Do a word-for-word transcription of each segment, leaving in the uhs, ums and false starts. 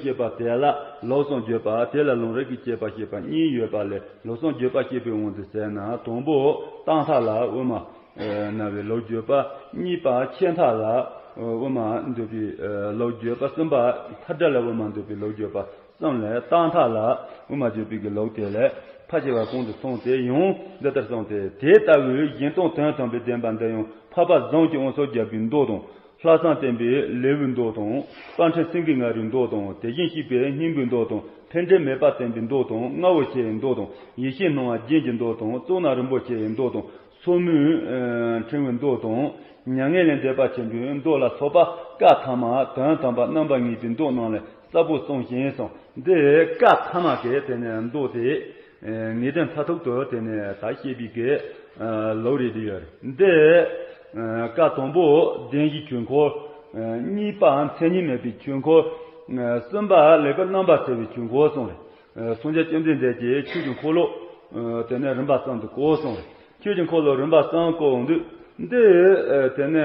ཞེས་པ་དེ་ལ་ལུགས་གསུམ་བརྗོད་པ་དེ་ལ་ལུང་རིགས་ཀྱི་དཔྱད་པ་ཞེས་པ་གཉིས་ཡོད་པ་ལས། ལུགས་གསུམ་བརྗོད་པ་ཞེས་པའི་དབང་དུ་བྱས་ན། དང་པོ་རྟག་མཐའ་ལ་དབུ་མ་ན་བའི་ལུགས་བརྗོད་པ། གཉིས་པ་ཆད་མཐའ་ལ་དབུ་མ་འདོད་པའི་ལུགས་བརྗོད་པ། གསུམ་པ་མཐའ་བྲལ་ལ་དབུ་མ་འདོད་པའི་ལུགས་བརྗོད་པ། གསུམ་ལས་རྟག་མཐའ་ལ་དབུ་མ་བརྗོད་པའི་གི་ལུགས་དེ་ལས། ཕལ་ཆེ་བ་གོང་དུ་སོང་སྟེ་ཡང་འདི་ལྟར་གསུངས་ཏེ། དེ་ལྟ་བུའི་གཞན་སྟོང་དོན་དམ་པའི་བདེན་པ་འདི་ཡང་འཕགས་པ་གཟུངས་ཀྱི་དབང་ཕྱུག་རྒྱལ་པོའི་མདོ་དང་། ལྷག་བསམ་བསྟན་པའི་ལེའུའི་མདོ་དང་། དཔལ་ཕྲེང་སེང་གེའི་མངའ་རིས་མདོ་དང་། དེ་བཞིན་གཤེགས་པའི་སྙིང་པོའི་མདོ་དང་། འཕེལ་འགྲིབ་མེད་པར་བསྟན་པའི་མདོ་དང་། རྔ་བོ་ཆེའི་མདོ་དང་། ཡེ་ཤེས་སྣང་བ་རྒྱན་གྱི་མདོ་དང་། གཙུག་ན་རིན་པོ་ཆེའི་མདོ་དང་། སོར་མོས་ཕྲེང་བའི་མདོ་དང་། མྱ་ངན་ལས་འདས་པ་ཆེན་པོའི་མདོ་ལ་སོགས་པ་བཀའ་ཐ་མ་དོན་དམ་པ་རྣམ་པར་ངེས་པའི་མདོ་རྣམས་ལས་གསལ་པོ་གསུངས་ཤིང་གསུངས། འདི་བཀའ་ཐ་མ་གི་དེ་ནས་མདོ་དེ། ངེས་དོན་མཐར་ཐུག་ཏུ་དེ་ནས་ད་བཤད་པའི་གི་ལུགས་རེད་དེ་ཡོད་རེད། འདི་བཀའ་དང་པོ་བདེན་བཞིའི་ཆོས་འཁོར། གཉིས་པ་མཚན་ཉིད་མེད་པའི་ཆོས་འཁོར། གསུམ་པ་ལེགས་པར་རྣམ་པར་ཕྱེ་བའི་ཆོས་འཁོར་གསུངས་རེད། སངས་རྒྱས་བཅོམ་ལྡན་འདས་ཀྱིས་ཆོས་ཀྱི་འཁོར་ལོ་དེ་ནས་རིམ་པ་གསུམ་དུ་བསྐོར་གསུངས་རེད། ཆོས་ཀྱི་འཁོར་ལོ་རིམ་པ་གསུམ་བསྐོར་འོང་དུས། འདི་དེ་ནས་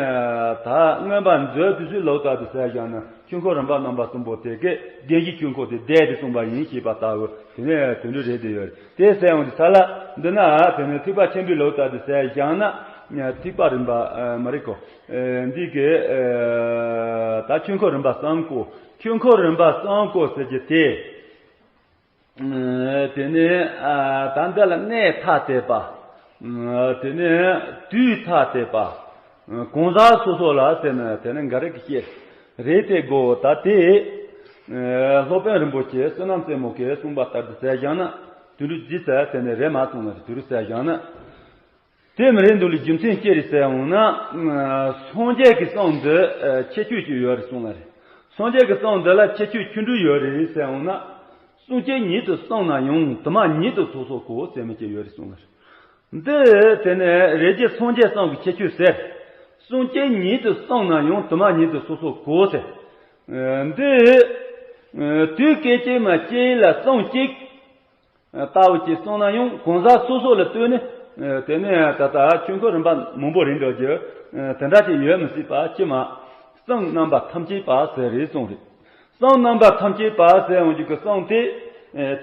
ད་མངོན་པ་མཛོད་དུ་ཚུལ་ལོག་ལྟ་དུ་ཟེར་བཞག་ན། ཆོས་འཁོར་རིམ་པ་རྣམ་པ་གསུམ་པོ་དེ་གས་བདེན་བཞིའི་ཆོས་འཁོར་དེ་བསྡད་དེ་གསུངས་པ་ཡིན་ཞེས་པ་ལྟ་བུ་དེ་ནས་དོན་འགྲུབ་རེད་དེ་ཡོད་རེད། དེ་ཟེར་འོང་དུས་ས་ལ་འདི་ན་དེ་ནས་ཐེག་པ་ཆེན་པོའི་ལོག་ལྟ་དུ་ཟེར་བཞག་ན། ཐེག་པ་རིམ་པ་མ་རེད་གོ། འདི་གས་ད་ཆོས་འཁོར་རིམ་པ་གསུམ་བསྐོར། ཆོས་འཁོར་རིམ་པ་གསུམ་བསྐོར་ཟེར་གྱི་དེ། དེ་ནས་ད་འདི་ལ་གནས་ཐ་དད་པ། དེ་ནས་དུས་ཐ་དད་པ། གང་ཟག་སོ་སོ་ལ་ཟེར་ན་དེ་ནས་འགའ་རེ་གི་བཤད་རེད་དེ་གོ། ད་དེ་སློབ་དཔོན་རིན་པོ་ཆེ་བསོད་ནམས་རྩེ་མོ་གིས་གསུངས་པ་ལྟར་དུ་ཟེར་བཞག་ན་དུད་འགྲོ་ཇི་ཟེར་དེ་ནས་རེད་མ་གསུངས་ན་དུད་འགྲོ་ཟེར་བཞག་ན། དེ་མི་རེད་འདུག་ལ་རྒྱུ་མཚན་ཅི་རེད་ཟེར་འོང་ན། སངས་རྒྱས་ཀྱི་གསུང་འདི་ཁྱད་ཆོས་ཅིག་ཡོད་རེད་གསུངས་ལ་རེད། སངས་རྒྱས་ཀྱི་གསུང་འདི་ལ་ཁྱད་ཆོས་ཆུང་འདྲ་ཡོད་རེད་ཟེར་འོང་ན། གསུང་སྐད་ཉིད་དུ་གསུངས་ན་ཡང་དུ་མ་ཉིད་དུ་སོ་སོར་གོ་ཟེར་མི་ཅིག་ཡོད་རེད་གསུངས་ལ་རེད། འདི་དེ་ནས་རེ་རྒྱུ་སངས་རྒྱས་གསུང་གི་ཁྱད་ཆོས་ཟེར། གསུང་སྐད་ཉིད་དུ་གསུངས་ན་ཡང་དུ་མ་ཉིད་དུ་སོ་སོར་གོ་ཟེར། འདི་དུས་སྐད་ཅིག་མ་གཅིག་ལ་གསུང་གཅིག་ལྟ་བུ་ཅིག་གསུངས་ན་ཡང་གང་ཟག་སོ་སོ་ལ་ལྟོས་ནས། དེ་ནས་ད་ལྟ་ཆོས་འཁོར་རིམ་པ་མང་པོ་རེད་འགྲོ་རྒྱུ་དེ་འདྲ་ཅིག་ཡོད་མི་སྲིད་པ་ཅི་མ། གསུང་རྣམ་པ་ཐམས་ཅད་པ་ཟེར་རེད་གསུངས་རེད། གསུང་རྣམ་པ་ཐམས་ཅད་པ་ཟེར་འོང་རྒྱུ་གི་གསུང་དེ།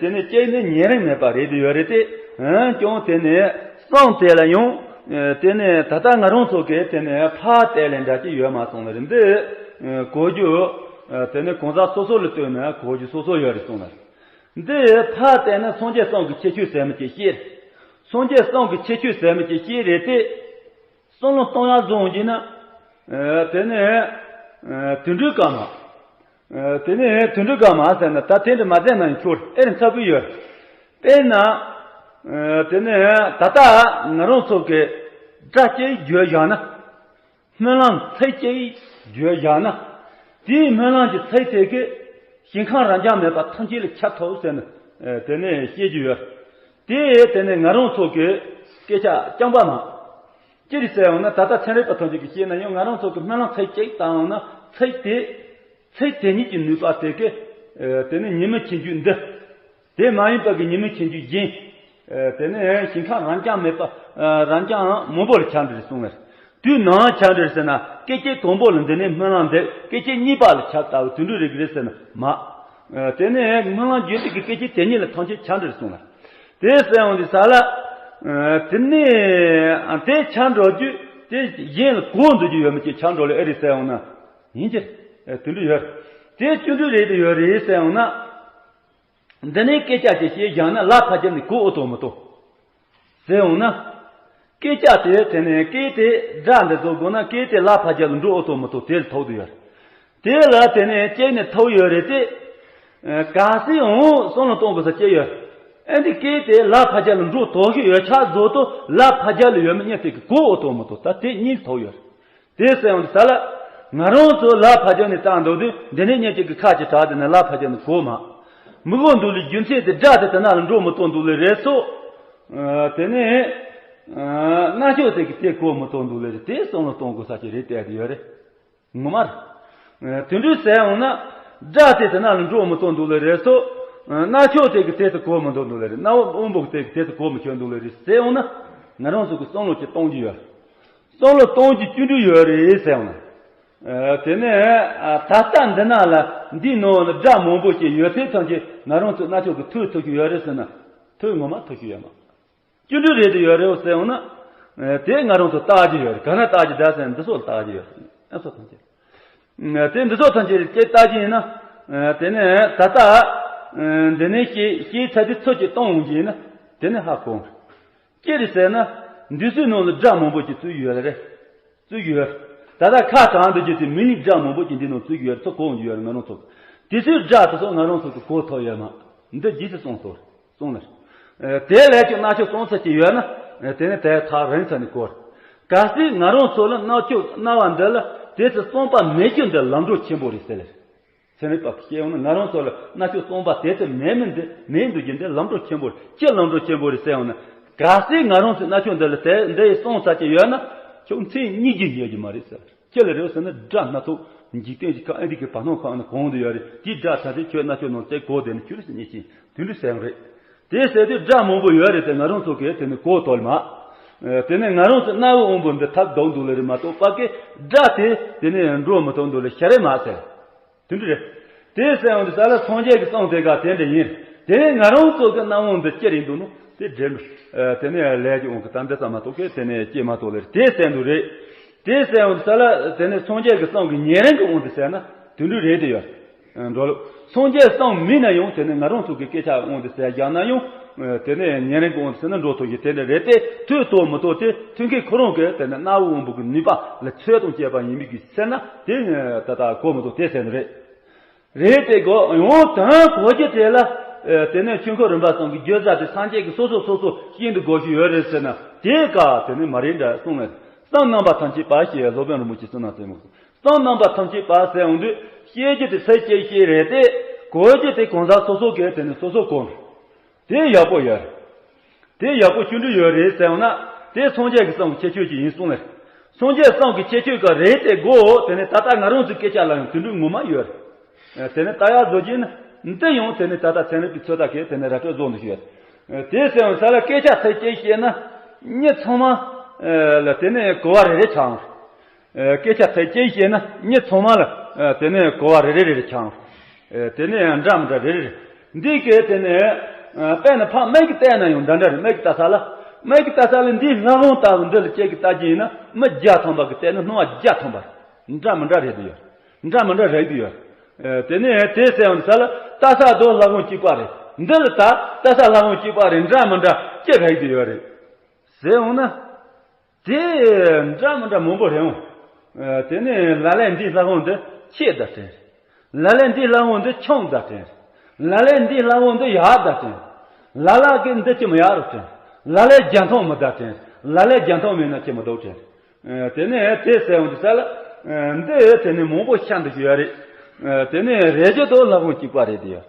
དེ་ནས་སྐྱེ་གནས་ཉེ་རིང་མེད་པ་རེད་དེ་ཡོད་རེད་དེ། འོན་ཀྱང་དེ་ནས་གསུང་དེ་ལ་ཡང་། དེ་ནས་ད་ལྟ་ང་རང་ཚོ་གིས་དེ་ནས་ཕར་བལྟས་ལས་འདྲ་ཅིག་ཡོད་མ་གསུངས་ལ་རེད། འདི་གོ་རྒྱུ། དེ་ནས་གང་ཟག་སོ་སོ་ལ་ལྟོས་ནས་གོ་རྒྱུ་སོ་སོ་ཡོད་རེད་གསུངས་ལ་རེད། འདི་ཕར་བལྟས་ན་སངས་རྒྱས་གསུང་གི་ཁྱད་ཆོས་ཟེར་མི་ཅིག་ཤེས། སངས་རྒྱས་གསུང་གི་ཁྱད་ཆོས་ཟེར་མི་ཅིག་ཤེས་རེད་དེ། བསམ་བློ་གཏོང་ཡག་བཟོ་འོང་གྱི་ན། དེ་ནས་དུད་འགྲོའི་སྐར་མ། དེ་ནས་དུད་འགྲོའི་སྐར་མ་ཟེར་ན་ད་དེ་འདྲ་མ་ཟེར་ན་ཡང་ཆོག་ཨེ་རེད་ཚ་པོ་ཡོད། དཔེར་ན། དེ་ནས་ད་ལྟ་ང་རང་ཚོ་གི་སྒྲ་གཅིག་བརྗོད་བཞག་ན། སྨོན་ལམ་ཚིག་གཅིག་བརྗོད་བཞག་ན། དེའི་སྨོན་ལམ་གྱི་ཚིག་དེ་གིས་ཞིང་ཁམས་རབ་འབྱམས་མེད་པ་ཐམས་ཅད་ལ་ཁྱབ་ཐུབ་ཟེར་ནས་དེ་ནས་བཤད་ཀྱི་ཡོད། དེ་དེ་ནས་ང་རང་ཚོ་གི་སྐད་ཆ་རྐྱང་པ་མ། ཅི་རེད་ཟེར་ཡོང་ན་ད་ལྟ་ཚན་རིག་པ་ཐམས་ཅད་ཀྱིས་བཤད་ན་ཡང་ང་རང་ཚོ་གི་སྨོན་ལམ་ཚིག་གཅིག་བཏང་ཡོང་ན་ཚིག་དེ། ཚིག་དེ་ཉིད་ཀྱི་ནུས་པ་དེ་གིས། དེ་ནས་ཉི་མའི་ཁྱད་ཆོས་འདི། དེ་མ་ཡིན་པ་གི་ཉི་མའི་ཁྱད་ཆོས་གཞན། དེ་ནས་ཞིང་ཁམས་རབ་འབྱམས་མེད་པ། རབ་འབྱམས་མང་པོ་ལ་ཁྱབ་འགྲོ་རེད་གསུངས་པས། དུས་ནམ་ཁྱབ་འགྲོ་རེད་ཟེར་ན་སྐད་ཅིག་དང་པོ་ལ་འདི་ནས་སྨོན་ལམ་འདེབས་སྐད་ཅིག་གཉིས་པ་ལ་ཁྱབ་ལྟ་བུ་དུད་འགྲོ་རིགས་རེད་ཟེར་ན་མ། དེ་ནས་སྨོན་ལམ་རྒྱུན་དུ་གི་སྐད་ཅིག་དེ་ཉིད་ལ་ཐམས་ཅད་ཁྱབ་འགྲོ་རེད་གསུངས་པས། དེ་ཟེར་འོང་དུས་ས་ལ། དེ་ནས་དེ་ཁྱབ་འགྲོ་རྒྱུ་དེ་གཞན་ལ་གོ་འདུག་རྒྱུ་ཡོད་མི་ཅིག་ཁྱབ་འགྲོ་ལ་ཨེ་རེད་ཟེར་འོང་ན། ཡིན་གྱི། དུད་འགྲོ་ཡོད། དེ་བཅུ་འགྲོ་རེད་དུ་ཡོད་རེད་ཟེར་འོང་ན། འདི་ནས་སྐད་ཆ་ཅིག་བཤད་བཞག་ན་ལ་ཕར་རྒྱབ་ནས་གོ་འོ་དོ་མི་དོ། ཟེར་འོང་ན། སྐད་ཆ་དེ་དེ་ནས་སྐད་དེ་སྒྲ་འདི་བཟོ་དགོས་ན་སྐད་དེ་ལ་ཕར་རྒྱབ་ལ་འགྲོ་འོ་དོ་མི་དོ་དེ་ལ་ཐུག་དུ་ཡོད། དེ་ལ་དེ་ནས་གཅིག་ནས་ཐུག་ཡོད་རེད་དེ། གལ་སྲིད་འོང་བསམ་བློ་གཏོང་དགོས་ས་ཅི་ཡོད། ཨ་འདི་སྐད་དེ་ལ་ཕར་རྒྱབ་ལ་འགྲོ་དོ་ཞིག་ཡོད་ཆགས་བཟོ་དོ་ལ་ཕར་རྒྱབ་ལ་ཡོད་མི་གཉིས་དེ་གི་གོ་འོ་དོ་མི་དོ་ད་དེ་གཉིས་ཐུག་ཡོད། དེ་ཟེར་ཡོང་དུས་ས་ལ། ང་རང་ཚོ་ལ་ཕར་རྒྱབ་ནས་བཏང་འདུག་དུས་འདི་ནས་གཉིས་གཅིག་གི་ཁ་ཅིག་གྲགས་དེ་ནས་ལ་ཕར་རྒྱབ་ནས་གོ་མ། མི་གོ་འདུག་ལས་རྒྱུ་མཚན་དེ་སྒྲ་དེ་དེ་ན་ལ་འགྲོ་མི་གཏོང་འདུག་ལས་རེད་སོ། དེ་ནས། རྣ་ཤོག་དེ་གི་དེ་གོ་མི་གཏོང་འདུག་ལས་རེད་དེ་བསམ་བློ་གཏོང་དགོས་ས་ཅིག་རེད་བལྟས་དེ་ཡོད་རེད། ངོ་མ་རེད། དེ་འདྲ་ཟེར་ཡོང་ན། སྒྲ་དེ་དེ་ན་ལ་འགྲོ་མི་གཏོང་འདུག་ལས་རེད་སོ། རྣ་ཤོག་དེ་གི་དེ་དེ་གོ་མི་གཏོང་འདུག་ལས་རེད། རྣ་བ་དབང་པོ་དེ་གི་དེ་དེ་གོ་མི་ཆོད་འདུག་ལས་རེད་ཟེར་ཡོང་ན། ང་རང་ཚོ་གི་བསམ་བློ་ཅིག་གཏོང་རྒྱུ་ཡོད། བསམ་བློ་གཏོང་རྒྱུ་བཅུ་འགྲོ་ཡོད་རེད་ཟེར་ཡོང་ན། དེ་ནས་ད་ལྟ་འདི་ན་ལ་འདིའི་ནང་ལ་སྒྲ་མང་པོ་ཞིག་ཡོད་ཚད་ཐམས་ཅད་ང་རང་ཚོ་རྣ་ཅོག་གིས་ཐོས་ཐུབ་ཀྱི་ཡོད་རེད་ཟེར་ན། ཐོས་ངོ་མ་ཐུབ་ཀྱི་ཡོད་མ། སྐྱོན་འགྲོ་རེད་དུ་ཡོད་རེད་ཟེར་ཡོང་ན། དེ་ང་རང་ཚོ་བརྟག་རྒྱུ་ཡོད་རེད། ག་ན་བརྟག་རྒྱུ་ད་ཟེར་ན་འདི་ཚོ་ལ་བརྟག་རྒྱུ་ཡོད་རེད། ཨ་ཚོ་ཐམས་ཅད། དེ་འདི་ཚོ་ཐམས་ཅད་ཀྱི་བརྟག་རྒྱུ་ཡིན་ན། དེ་ནས་ད་ལྟ་འདི་ནས་ཤེས་ཤེས་ཚར་དུས་ཚོད་ཀྱིས་གཏོང་ཡོང་གི་ཡིན་ན། དེ་ནས་ཧ་གོ། ཅི་རེད་ཟེར་ན། འདི་ཚོའི་ནང་ལ་སྒྲ་མང་པོ་ཅིག་ཚུད་ཡོད་རེད། ཚུད་ཡོད། ད་ལྟ་ཁ་གྲངས་འདི་བརྒྱུད་དེ་མི་ལུས་སྒྲ་མང་པོ་ཅིག་འདི་ནང་ཚུད་ཡོད་རེད། ཚུར་གོ་ཡོད་རེད། ང་རང་ཚོ་དེ་ཚོའི་སྒྲ་དེ་ཚོ་ང་རང་ཚོ་གི་གོ་ཐུབ་ཡོད་མ། འདི་རྗེས་སུ་སོང་ཐུབ། སོང་ལ། དེ་ལས་ཀྱང་རྣ་ཅོག་གསང་ཚད་ཅིག་ཡོད་ན། དེ་ནི་དེ་ཐག་རིང་ས་ནས་གོ། གལ་སྲིད་ང་རང་ཚོ་ལ་རྣ་ཅོག་རྣ་བ་འདི་ལ་དེ་ཚོ་གསང་པ་མེད་རྒྱུ་འདི་ལམ་འགྲོ་ཆེན་པོ་རེད་ཟེར། ཚན་རིག་པ་གིས་བཤད་ཡོང་ན། ང་རང་ཚོ་ལ་རྣ་ཅོག་གསང་པ་དེ་ཚོ་མེད་མིན་འདི་མེད་འདུག་རྒྱུ་འདི་ལམ་འགྲོ་ཆེན་པོ་རེད། ཅི་ལམ་འགྲོ་ཆེན་པོ་རེད་ཟེར་ཡོང་ན། གལ་སྲིད་ང་རང་ཚོའི་རྣ་ཅོག་འདི་ལ་དེ་འདི་ཡི་གསང་ཚད་ཅིག་ཡོད་ན། ཁྱོད་མཚན་ཉིད་ཀྱིས་ཡོད་རྒྱུ་མ་རེད་ཟེར། ཅི་ལ་རེད་ཟེར་ན། སྒྲ་སྣ་ཚོགས་འཇིག་རྟེན་གྱི་ཁམས་ཨ་འདི་གི་བར་སྣང་ཁམས་ནི་གང་དུ་ཡོད་རེད། དེའི་སྒྲ་ཐམས་ཅད་ཁྱོད་རྣ་ཅོག་ནང་དེ་གོ་བསྡད་ན་ཁྱོད་རིག་གནས་ཅན་དེ་འདྲ་ཟེར་ཡོང་རེད། དེ་ཟེར་དུས་སྒྲ་མང་པོ་ཡོད་རེད་དེ་ང་རང་ཚོ་གིས་དེ་ནི་གོ་ཐུབ་མ། དེ་ནས་ང་རང་ཚོ་རྣ་བའི་དབང་པོ་འདི་ཐབས་སྡུག་འདུག་ལེ་རེད་མ་གཏོགས་པ་གི་སྒྲ་དེ་དེ་ནས་འགྲོ་མི་ཐུབ་འདུག་ལེ་ཤ་རེད་མ་ཟེར། དེ་འདྲ་རེད། དེ་ཟེར་ཡོང་དུས་ས་ལ་སངས་རྒྱས་ཀྱི་གསུང་དེ་ག་དེ་འདྲ་ཡིན། དེ་ནས་ང་རང་ཚོ་གི་རྣ་བ་འདི་ཅི་རེད་འདུག་ནོ་དེ་འདྲ་འདུག་དེ་ནས་ལས་ཀྱི་དབང་གིས་ད་འདི་ཙམ་མ་གཏོགས་གི་དེ་ནས་སྐྱེས་མ་གཏོགས་ལེ་རེད། དེ་ཟེར་འདུག་རེད། དེ་ཟེར་ཡོང་དུས་ས་ལ་དེ་ནས་སངས་རྒྱས་ཀྱི་གསུང་གི་ཉེ་རིང་གི་དབང་དུ་ཟེར་ན་དེ་འདྲ་རེད་དེ་ཡོད། འགྲོ་ལུགས། སངས་རྒྱས་གསུང་མིན་ན་ཡང་དེ་ནས་ང་རང་ཚོ་གི་སྐད་ཆ་དབང་དུ་ཟེར་བཞག་ན་ཡང་། དེ་ནས་ཉེ་རིང་གི་དབང་དུ་ཟེར་ན་འགྲོ་ཐུབ་ཀྱི་དེ་འདྲ་རེད་དེ། ཐོས་ཐུབ་མི་ཐུབ་དེ་ཐོས་མཁན་ཁོ་རང་གི་དེ་ནས་རྣ་བའི་དབང་པོ་གི་ནུས་པ་ལ་ཚོད་དང་བཅས་པ་ཡིན་མིན་གྱི་ཟེར་ན་དེ་ད་ལྟ་གོ་མི་ཐུབ་དེ་ཟེར་ནི་རེད། རེད་དེ་གོ་ཡང་དོན་གོ་རྒྱུ་དེ་ལ། དེ་ནས་ཆོས་འཁོར་རིམ་པ་གསུམ་གྱི་བརྗོད་བྱ་དེ་སངས་རྒྱས་ཀྱི་སོ་སོ་སོ་སོ་ཤེས་འདུག་དགོས་ཤེས་ཡོད་རེད་ཟེར་ན་དེ་ག་དེ་ནི་མ་རེད་འདྲ་གསུངས་ལ། བསམ་རྣམ་པ་ཐམས་ཅད་པ་ཞེས་སློབ་དཔོན་རིན་པོ་ཆེ་གསུངས་ན་ཟེར་མོ། བསམ་རྣམ་པ་ཐམས་ཅད་པ་ཟེར་ཡོང་དུས་ཤེས་རྒྱུ་དེ་ཚད་ཅིག་ཤེས་རེད་དེ། གོ་རྒྱུ་དེ་གང་ཟག་སོ་སོ་གིས་དེ་ནི་སོ་སོ་གོ། དེ་ཡག་པོ་ཡོད། དེ་ཡག་པོ་ཅི་འདྲ་ཡོད་རེད་ཟེར་ཡོང་ན། དེ་སངས་རྒྱས་ཀྱི་གསུང་གི་ཁྱད་ཆོས་ཅིག་ཡིན་གསུངས་ལེ། སངས་རྒྱས་གསུང་གི་ཁྱད་ཆོས་ཀ་རེད་དེ་གོ། དེ་ནི་ད་ལྟ་ང་རང་ཚོའི་སྐད་ཆ་ལ་ཡང་དེ་འདྲའི་ངོ་མ་ཡོད་རེད། དེ་ནི་ད་ཡག་བཟོ་རྒྱུ་ནི་འདི་ཡང་དེ་ནི་ད་ལྟ་ཚན་རིག་པའི་ཚོད་ལྟ་གིས་དེ་ནི་ར་སྤྲོད་བཟོ་འདུག་ཞུ་ཡོད། དེ་ཟེར་ཡང་ས་ལ་སྐད་ཆ་ཚིག་གཅིག་བཤད་ན་མི་ཚང་མ་ལ་དེ་ནི་གོ་བ་རེ་རེ་ཆགས་ཡོང་། སྐད་ཆ་ཚིག་གཅིག་བཤད་ན་མི་ཚང་མ་ལ་དེ་ནི་གོ་བ་རེ་རེ་རེ་རེ་ཆགས་ཡོང་། དེ་ནི་འདྲ་མི་འདྲ་རེ་རེ་རེ། འདི་གས་དེ་ནི་དཔེར་ན་ཕ་མིག་གིས་བལྟས་ན་ཡང་འདྲ་འདྲ་རེད། མིག་གིས་ལྟ་ས་ལ། མིག་གིས་ལྟ་ས་ལ་འདིའི་ལྷ་ཁང་ལྟ་བུ་འདི་ལ་ཁྱེད་ཀྱིས་ལྟ་རྒྱུ་ཡིན་ན་མི་བརྒྱ་ཐམ་པ་གིས་བལྟས་ན་སྣང་བ་བརྒྱ་ཐམ་པ་རེད། འདྲ་མི་འདྲ་རེད་དུ་ཡོད། འདྲ་མི་འདྲ་རེད་དུ་ཡོད། དེ་ནས་དེ་ཟེར་ཡོང་ས་ལ་ལྟ་ས་དོ་ལྷ་ཁང་གཅིག་པ་རེད། འདི་ལ་ད་ལྟ་ས་ལྷ་ཁང་གཅིག་པ་རེད། འདྲ་མི་འདྲ་ཅི་རེད་དུ་ཡོད་རེད། ཟེར་ཡོང་ན། དེ་འདྲ་མི་འདྲ་མང་པོ་རེད་འོང་། དེ་ནས་ལ་ལས་འདི་ལྷ་ཁང་འདི་ཆེ་བརྡ་དྲན། ལ་ལས་འདི་ལྷ་ཁང་འདི་ཆུང་བརྡ་དྲན། ལ་ལས་འདི་ལྷ་ཁང་འདི་ཡག་བརྡ་དྲན། ལ་ལ་གི་འདི་ཅི་མི་ཡག་རུ་དྲན། ལ་ལས་རྒྱ་མཐོང་མི་བརྡ་དྲན། ལ་ལས་རྒྱ་མཐོང་མེད་ན་ཅི་མི་འདུག་དྲན། དེ་ནས་དེ་ཟེར་འོང་དུས་ས་ལ། འདི་དེ་ནས་མང་པོ་ཤ་འདུ་ཞུ་ཡ་རེད། དེ་ནས་རེ་ཅོ་དོ་ལྷ་ཁང་གཅིག་པ་རེད་དེ་ཡ།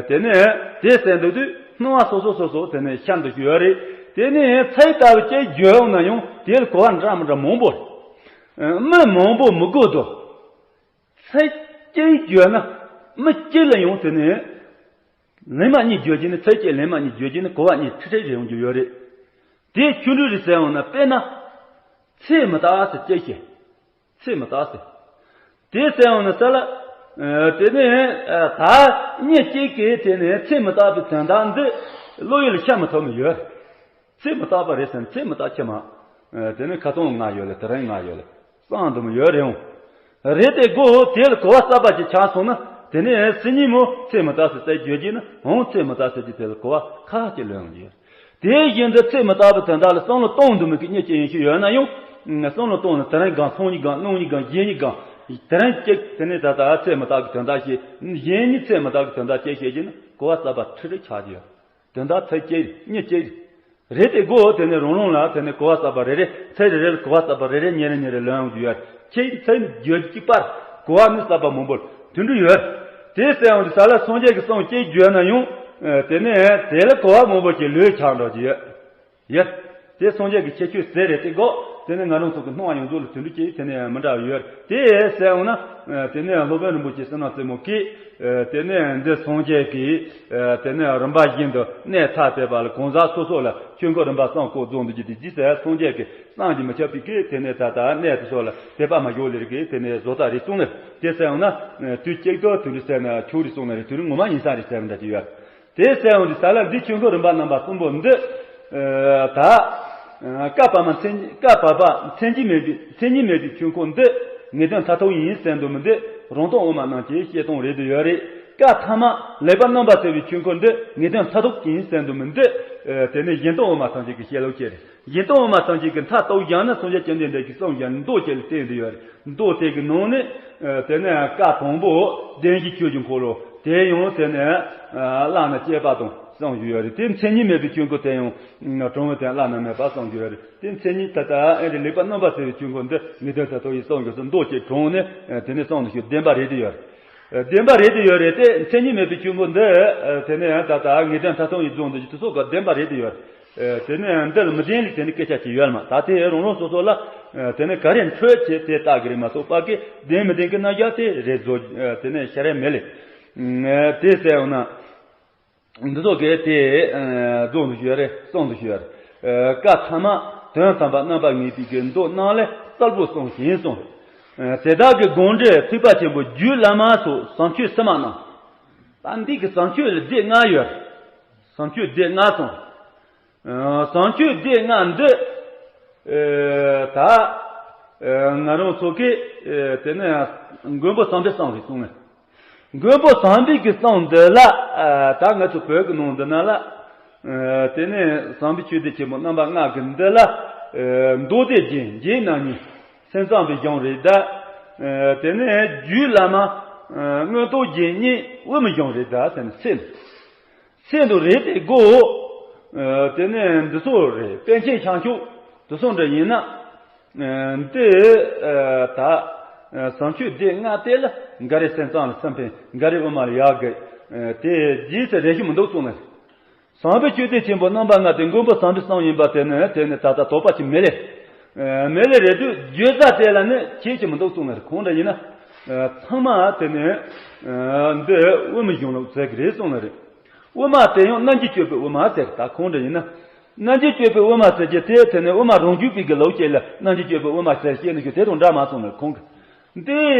དེ་ནས་དེ་ཟེར་འདུག་དུས་སྣང་བ་སོ་སོ་སོ་སོ་དེ་ནས་ཤ་འདུ་ཞུ་ཡ་རེད། དེ་ནས་ཚིག་ལྟ་བུ་ཅིག་བརྗོད་འོང་ན་ཡང་དེ་ལ་གོ་བ་འདྲ་མི་འདྲ་མང་པོ་རེད། མི་མང་པོ་མི་དགོས་དོ། ཚིག་གཅིག་བརྗོད་ན་མི་གཅིག་ལ་ཡང་དེ་ནས་ལན་མ་གཉིས་བརྗོད་རྒྱུ་ནི། ཚིག་གཅིག་ལན་མ་གཉིས་བརྗོད་རྒྱུ་ནི་གོ་བ་གཉིས་ཁྲི་ཁྲི་རེ་ཡོང་རྒྱུ་ཡོད་རེད། དེ་ཆུ་འབྲུ་རེ་ཟེར་འོང་ན་དཔེར་ན། ཚེ་མི་རྟག་ཟེར་ཅི་ཞེས། ཚེ་མི་རྟག་ཟེར། དེ་ཟེར་འོང་ན་ས་ལ། དེ་ནས་ད་མི་གཅིག་གིས་དེ་ནས་ཚེ་མི་རྟག་པའི་དོན་དག་འདི་བློ་ཡུལ་ལ་ཤར་མི་ཐུབ་ནི་ཡོད། ཚེ་མི་རྟག་པ་རེད་ཟེར་ན་ཚེ་མི་རྟག་ཁྱེད་མ། དེ་ནས་ཁ་སང་ང་ཡོད་ལ་དེ་རིང་ང་ཡོད་ལ་སང་དུ་མི་ཡོད་རེད་འོང་། རེད་དེ་གོ་དེ་ལ་གོ་བ་གསར་པ་ཅིག་ཆགས་སོང་ན་དེ་ནས་སང་ཉིན་མོ་ཚེ་མི་རྟག་ཟེར་ཏེ་བརྗོད་རྒྱུ་ནི་འོང་། ཚེ་མི་རྟག་ཟེར་གྱི་དེ་ལ་གོ་བ་ཁ་ཅིག་ལོན་ཡོང་གི་ཡོད། དེ་བཞིན་དུ་ཚེ་མི་རྟག་པའི་དོན་དག་ལ་བསམ་བློ་གཏོང་འདུག་མི་གི་མི་གཅིག་ཡིན་ཞུ་ཡོད་ན་ཡང་། བསམ་བློ་གཏོང་ན་དེ་རིང་སྒང་སང་ཉིན་སྒང་གནངས་ཉིན་སྒང་གཞེས་ཉིན་སྒང་། དེ་རིང་གཅིག་དེ་ནས་ད་ལྟ་ཚེ་མི་རྟག་གི་དོན་དག་བཤད། གཞེས་ཉིན་ཚེ་མི་རྟག་གི་དོན་དག་བཤད་བཤད་ཀྱི་ནི་གོ་བ་གསར་པ་ཁྲི་ཁྲི་ཆགས་ཀྱི་ཡོད། དོན་དག་ཚིག་གཅིག་མི་གཅིག་རེད་དེ་གོ་དེ་ནས་རང་རང་ལ་དེ་ནས་གོ་བ་གསར་པ་རེ་རེ་ཚིག་རེ་རེ་ལ་གོ་བ་གསར་པ་རེ་རེ་ཉིན་རེ་ཉིན་རེ་ལོན་ཡོང་རྒྱུ་ཡོད། ཁྱེད་ཚིག་བརྗོད་གཅིག་པར་གོ་བ་ནི་གསར་པ་མང་པོ་དེ་འདྲ་ཡོད། དེ་ཟེར་ཡོང་དུས་ས་ལ་སངས་རྒྱས་ཀྱི་གསུང་གཅིག་བརྗོད་ན་ཡང་། དེ་ནས་དེ་ལ་གོ་བ་མང་པོ་ཞིག་ལོས་ཆགས་འགྲོ་གི་ཡོད། ཡ། དེ་སངས་རྒྱས་ཀྱི་ཁྱད་ཆོས་ཟེར་རེད་དེ་གོ། དེ་ནས་ང་རང་ཚོ་གི་སྣང་བ་ཡོངས་རྫོགས་ལ་དེ་འདྲ་ཅིག་དེ་ནས་མི་འདྲ་བ་ཡོད། དེ་ཟེར་འོང་ན། དེ་ནས་སློབ་དཔོན་རིན་པོ་ཆེ་བསོད་ནམས་རྩེ་མོ་གིས། དེ་ནས་འདི་སངས་རྒྱས་ཀྱི། དེ་ནས་རིམ་པ་བཞིན་དུ་གནས་ཐ་དད་པ་ལ་གང་ཟག་སོ་སོ་ལ་ཆོས་འཁོར་རིམ་པ་གསུམ་བསྐོར་རྫོགས་འདུག་རྒྱུ་དེ་ཇི་ཟེར་སངས་རྒྱས་ཀྱི་བསམ་གྱིས་མི་ཁྱབ་པའི་གི་དེ་ནས་ད་ལྟ་གནས་དེ་ཚོ་ལ་དད་པ་མ་བྱུང་ལེར་གི་དེ་ནས་བཟོ་ལྟ་རེད་གསུངས་ནས། དེ་ཟེར་འོང་ན། དུས་གཅིག་ཏུ་དེ་འདྲ་ཟེར་ན་ཆོས་རེད་གསུངས་ནས་རེད། དེ་རིང་ངོ་མ་ཡིན་ས་རེད་ཟེར་བ་འདྲ་ཅིག་ཡོད། དེ་གསལ་བ་འདི་ས་ལ་འདི་ཆོས་འཁོར་རིམ་པ་རྣམ་པ་གསུམ་པོ་འདི། ད། བཀའ་བར་མ་མཚན་བཀའ་བར་པ་མཚན་ཉིད་མེད་པའི་མཚན་ཉིད་མེད་པའི་ཆོས་འཁོར་འདི་ངེས་དོན་མཐར་ཐུག་ཡིན་ཟེར་འདུག་མི་འདི་རང་སྟོང་དབུ་མ་རྣམས་ཀྱི་བཤད་སྟངས་རེད་དུ་ཡོད་རེད། བཀའ་ཐ་མ་ལེགས་པར་རྣམ་པར་གསལ་བའི་ཆོས་འཁོར་འདི་ངེས་དོན་མཐར་ཐུག་ཡིན་ཟེར་འདུག་མི་འདི། དེ་ནི་གཞན་སྟོང་དབུ་མ་ཐམས་ཅད་ཀྱི་བཤད་ལུགས་ཅིག་རེད། གཞན་སྟོང་དབུ་མ་ཐམས་ཅད་ཀྱི་མཐའ་རྟོགས་ཀྱང་ན་སངས་རྒྱས་བཅོམ་ལྡན་འདས་ཀྱིས་གསུངས་ཀྱང་མདོ་བཅས་ལ་བརྟེན་ཏེ་ཡོད་རེད། མདོ་དེ་གི་ནང་ནས། དེ་ནས་བཀའ་དང་པོ་བདེན་བཞིའི་ཆོས་ཀྱི་འཁོར་ལོ་དེ་ཡང་དེ་ནས་བླ་ན་བཅས་པ་དང་གསུངས་ཡོད་རེད། དེ་མཚན་ཉིད་མེད་པའི་ཆོས་འཁོར་དེ་ཡང་དྲང་བའི་དོན་བླ་ན་མེད་པ་གསུངས་ཡོད་རེད། དེ་མཚན་ཉིད་ད་ལྟ་ཨེ་རེད་ལེགས་པར་རྣམ་པར་གསལ་བའི་ཆོས་འཁོར་འདི་ངེས་དོན་མཐར་ཐུག་ཡིན་གསུངས་ཡོད་ཚུལ་མདོ་བཅས་དྲང་ནས་དེ་ནས་གསུངས་ནས་ཞུ་བདེན་པ་རེད་དེ་ཡོད་རེད། བདེན་པ་རེད་དེ་ཡོད་རེད་དེ་མཚན་ཉིད་མེད་པའི་ཆོས་འཁོར་འདི་དེ་ནས་ད་ལྟ་ངེས་དོན་མཐར་ཐུག་ཡིན་གསུངས་འདུག་རྒྱུ་དེ་ཚོ་ག་བདེན་པ་རེད་དེ་ཡོད་རེད། དེ་ནས་འདི་ལ་མི་བདེན་ལ་དེ་ནི་སྐད་ཆ་ཅིག་ཡོད་མ་ད་དེ་རང་རང་སོ་སོ་ལ་དེ་ནི་ག་རེ་འཕྲོད་ཅེས་དེ་བལྟ་གི་རེད་མ་གཏོགས་པ་གི་བདེན་མི་བདེན་གི་རྣམ་གཞག་དེ་རེད་བཟོ་དེ་ནི་ཤ་རེ་མེད་ལེ། དེ་ཟེར་འོང་ན་འདི་ཚོ་གས་དེ་རྫོགས་འདུ་ཞུ་ཡ་རེད་གསུངས་འདུ་ཞུ་ཡ་རེད། བཀའ་ཐ་མ་དོན་དམ་པར་རྣམ་པར་ངེས་པའི་གི་མདོ་རྣམས་ལས་གསལ་པོ་གསུངས་ཤིང་གསུངས། དེ་དག་གི་དགོངས་འགྲེལ་ཐེག་པ་ཆེན་པོ་རྒྱུད་བླ་མ་སོགས་བཟང་སྤྱོད་ཟེར་མ་རྣམས། ད་འདི་གི་བཟང་སྤྱོད་ལ་སྡེ་ལྔ་ཡོད། བཟང་སྤྱོད་སྡེ་ལྔ་སོང་། བཟང་སྤྱོད་སྡེ་ལྔ་འདི། ད། ང་རང་ཚོ་གིས། དེ་ནས་མགོན་པོ་བསམ་པའི་གསུང་རེད་གསུང་ངས། མགོན་པོ་བསམ་པའི་གི་གསུང་འདི་ལ། ད་ང་ཚོ་བོད་ཀྱི་ནང་འདི་ན་ལ། དེ་ནས་བསམ་པའི་ཆོས་སྡེ་ཆེན་པོ་རྣམ་པ་ལྔ་གི་འདི་ལ། མདོ་སྡེ་རྒྱན་རྒྱན་རྣམ་གཉིས། སེམས་ཙམ་པའི་གཞུང་རེད་ད། དེ་ནས་རྒྱུད་བླ་མ། མངོན་རྟོགས་རྒྱན་གཉིས་དབུ་མའི་གཞུང་རེད་ད་ཟེར་ནས་སེམས། སེམས་དུ་རེད་དེ་དགོ། དེ་ནས་འདི་ཚོ་རེད་པཎ་ཆེན་བྱང་ཆུབ་དེ་ཚོ་འདྲ་ཡིན་ན། འདི། ད། བཟང་སྤྱོད་སྡེ་ལྔ་དེ་ལ་འགའ་རེ་སེམས་ཙམ་ལ་སེམས་ཕན་འགའ་རེ་དབུ་མ་ལ་ཡག་གི། དེ་རྗེས་སུ་རེ་ཞིག་མི་འདུག་གསུངས་ནས། བསམ་པའི་ཆོས་སྡེ་ཆེན་པོ་རྣམ་པ་ལྔ་དེ་མགོན་པོ་བསམ་པའི་གསུང་ཡིན་པ་དེ་ནི་དེ་ནི་ད་ལྟ་དོགས་པ་ཅིག་མེད་ལེ། མེད་ལེ་རེད་དུས་བརྗོད་བྱ་དེ་ལ་ནི་ཁྱད་ཅིག་མི་འདུག་གསུངས་ནི་རེད། གང་འདྲ་ཡིན་ན། ཚང་མ་དེ་ནི། འདི་དབུ་མའི་གཞུང་ལུགས་ཟེར་གི་རེད་གསུངས་ནི་རེད། དབུ་མ་དེ་ཡང་རྣལ་འབྱོར་སྤྱོད་པའི་དབུ་མ་ཟེར་ད་གང་འདྲ་ཡིན་ན། རྣལ་འབྱོར་སྤྱོད་པའི་དབུ་མ་ཟེར་གྱི་དེ་དེ་ནི་དབུ་མ་རང་རྒྱུད་པའི་གི་ལུགས་བཅས་ལ་རྣལ་འབྱོར་སྤྱོད་པའི་དབུ་མ་ཟེར་བཤད་ནི་ཞུ་དེ་དང་འདྲ་མ་སོང་ནི་ཁོང་གི། འདི་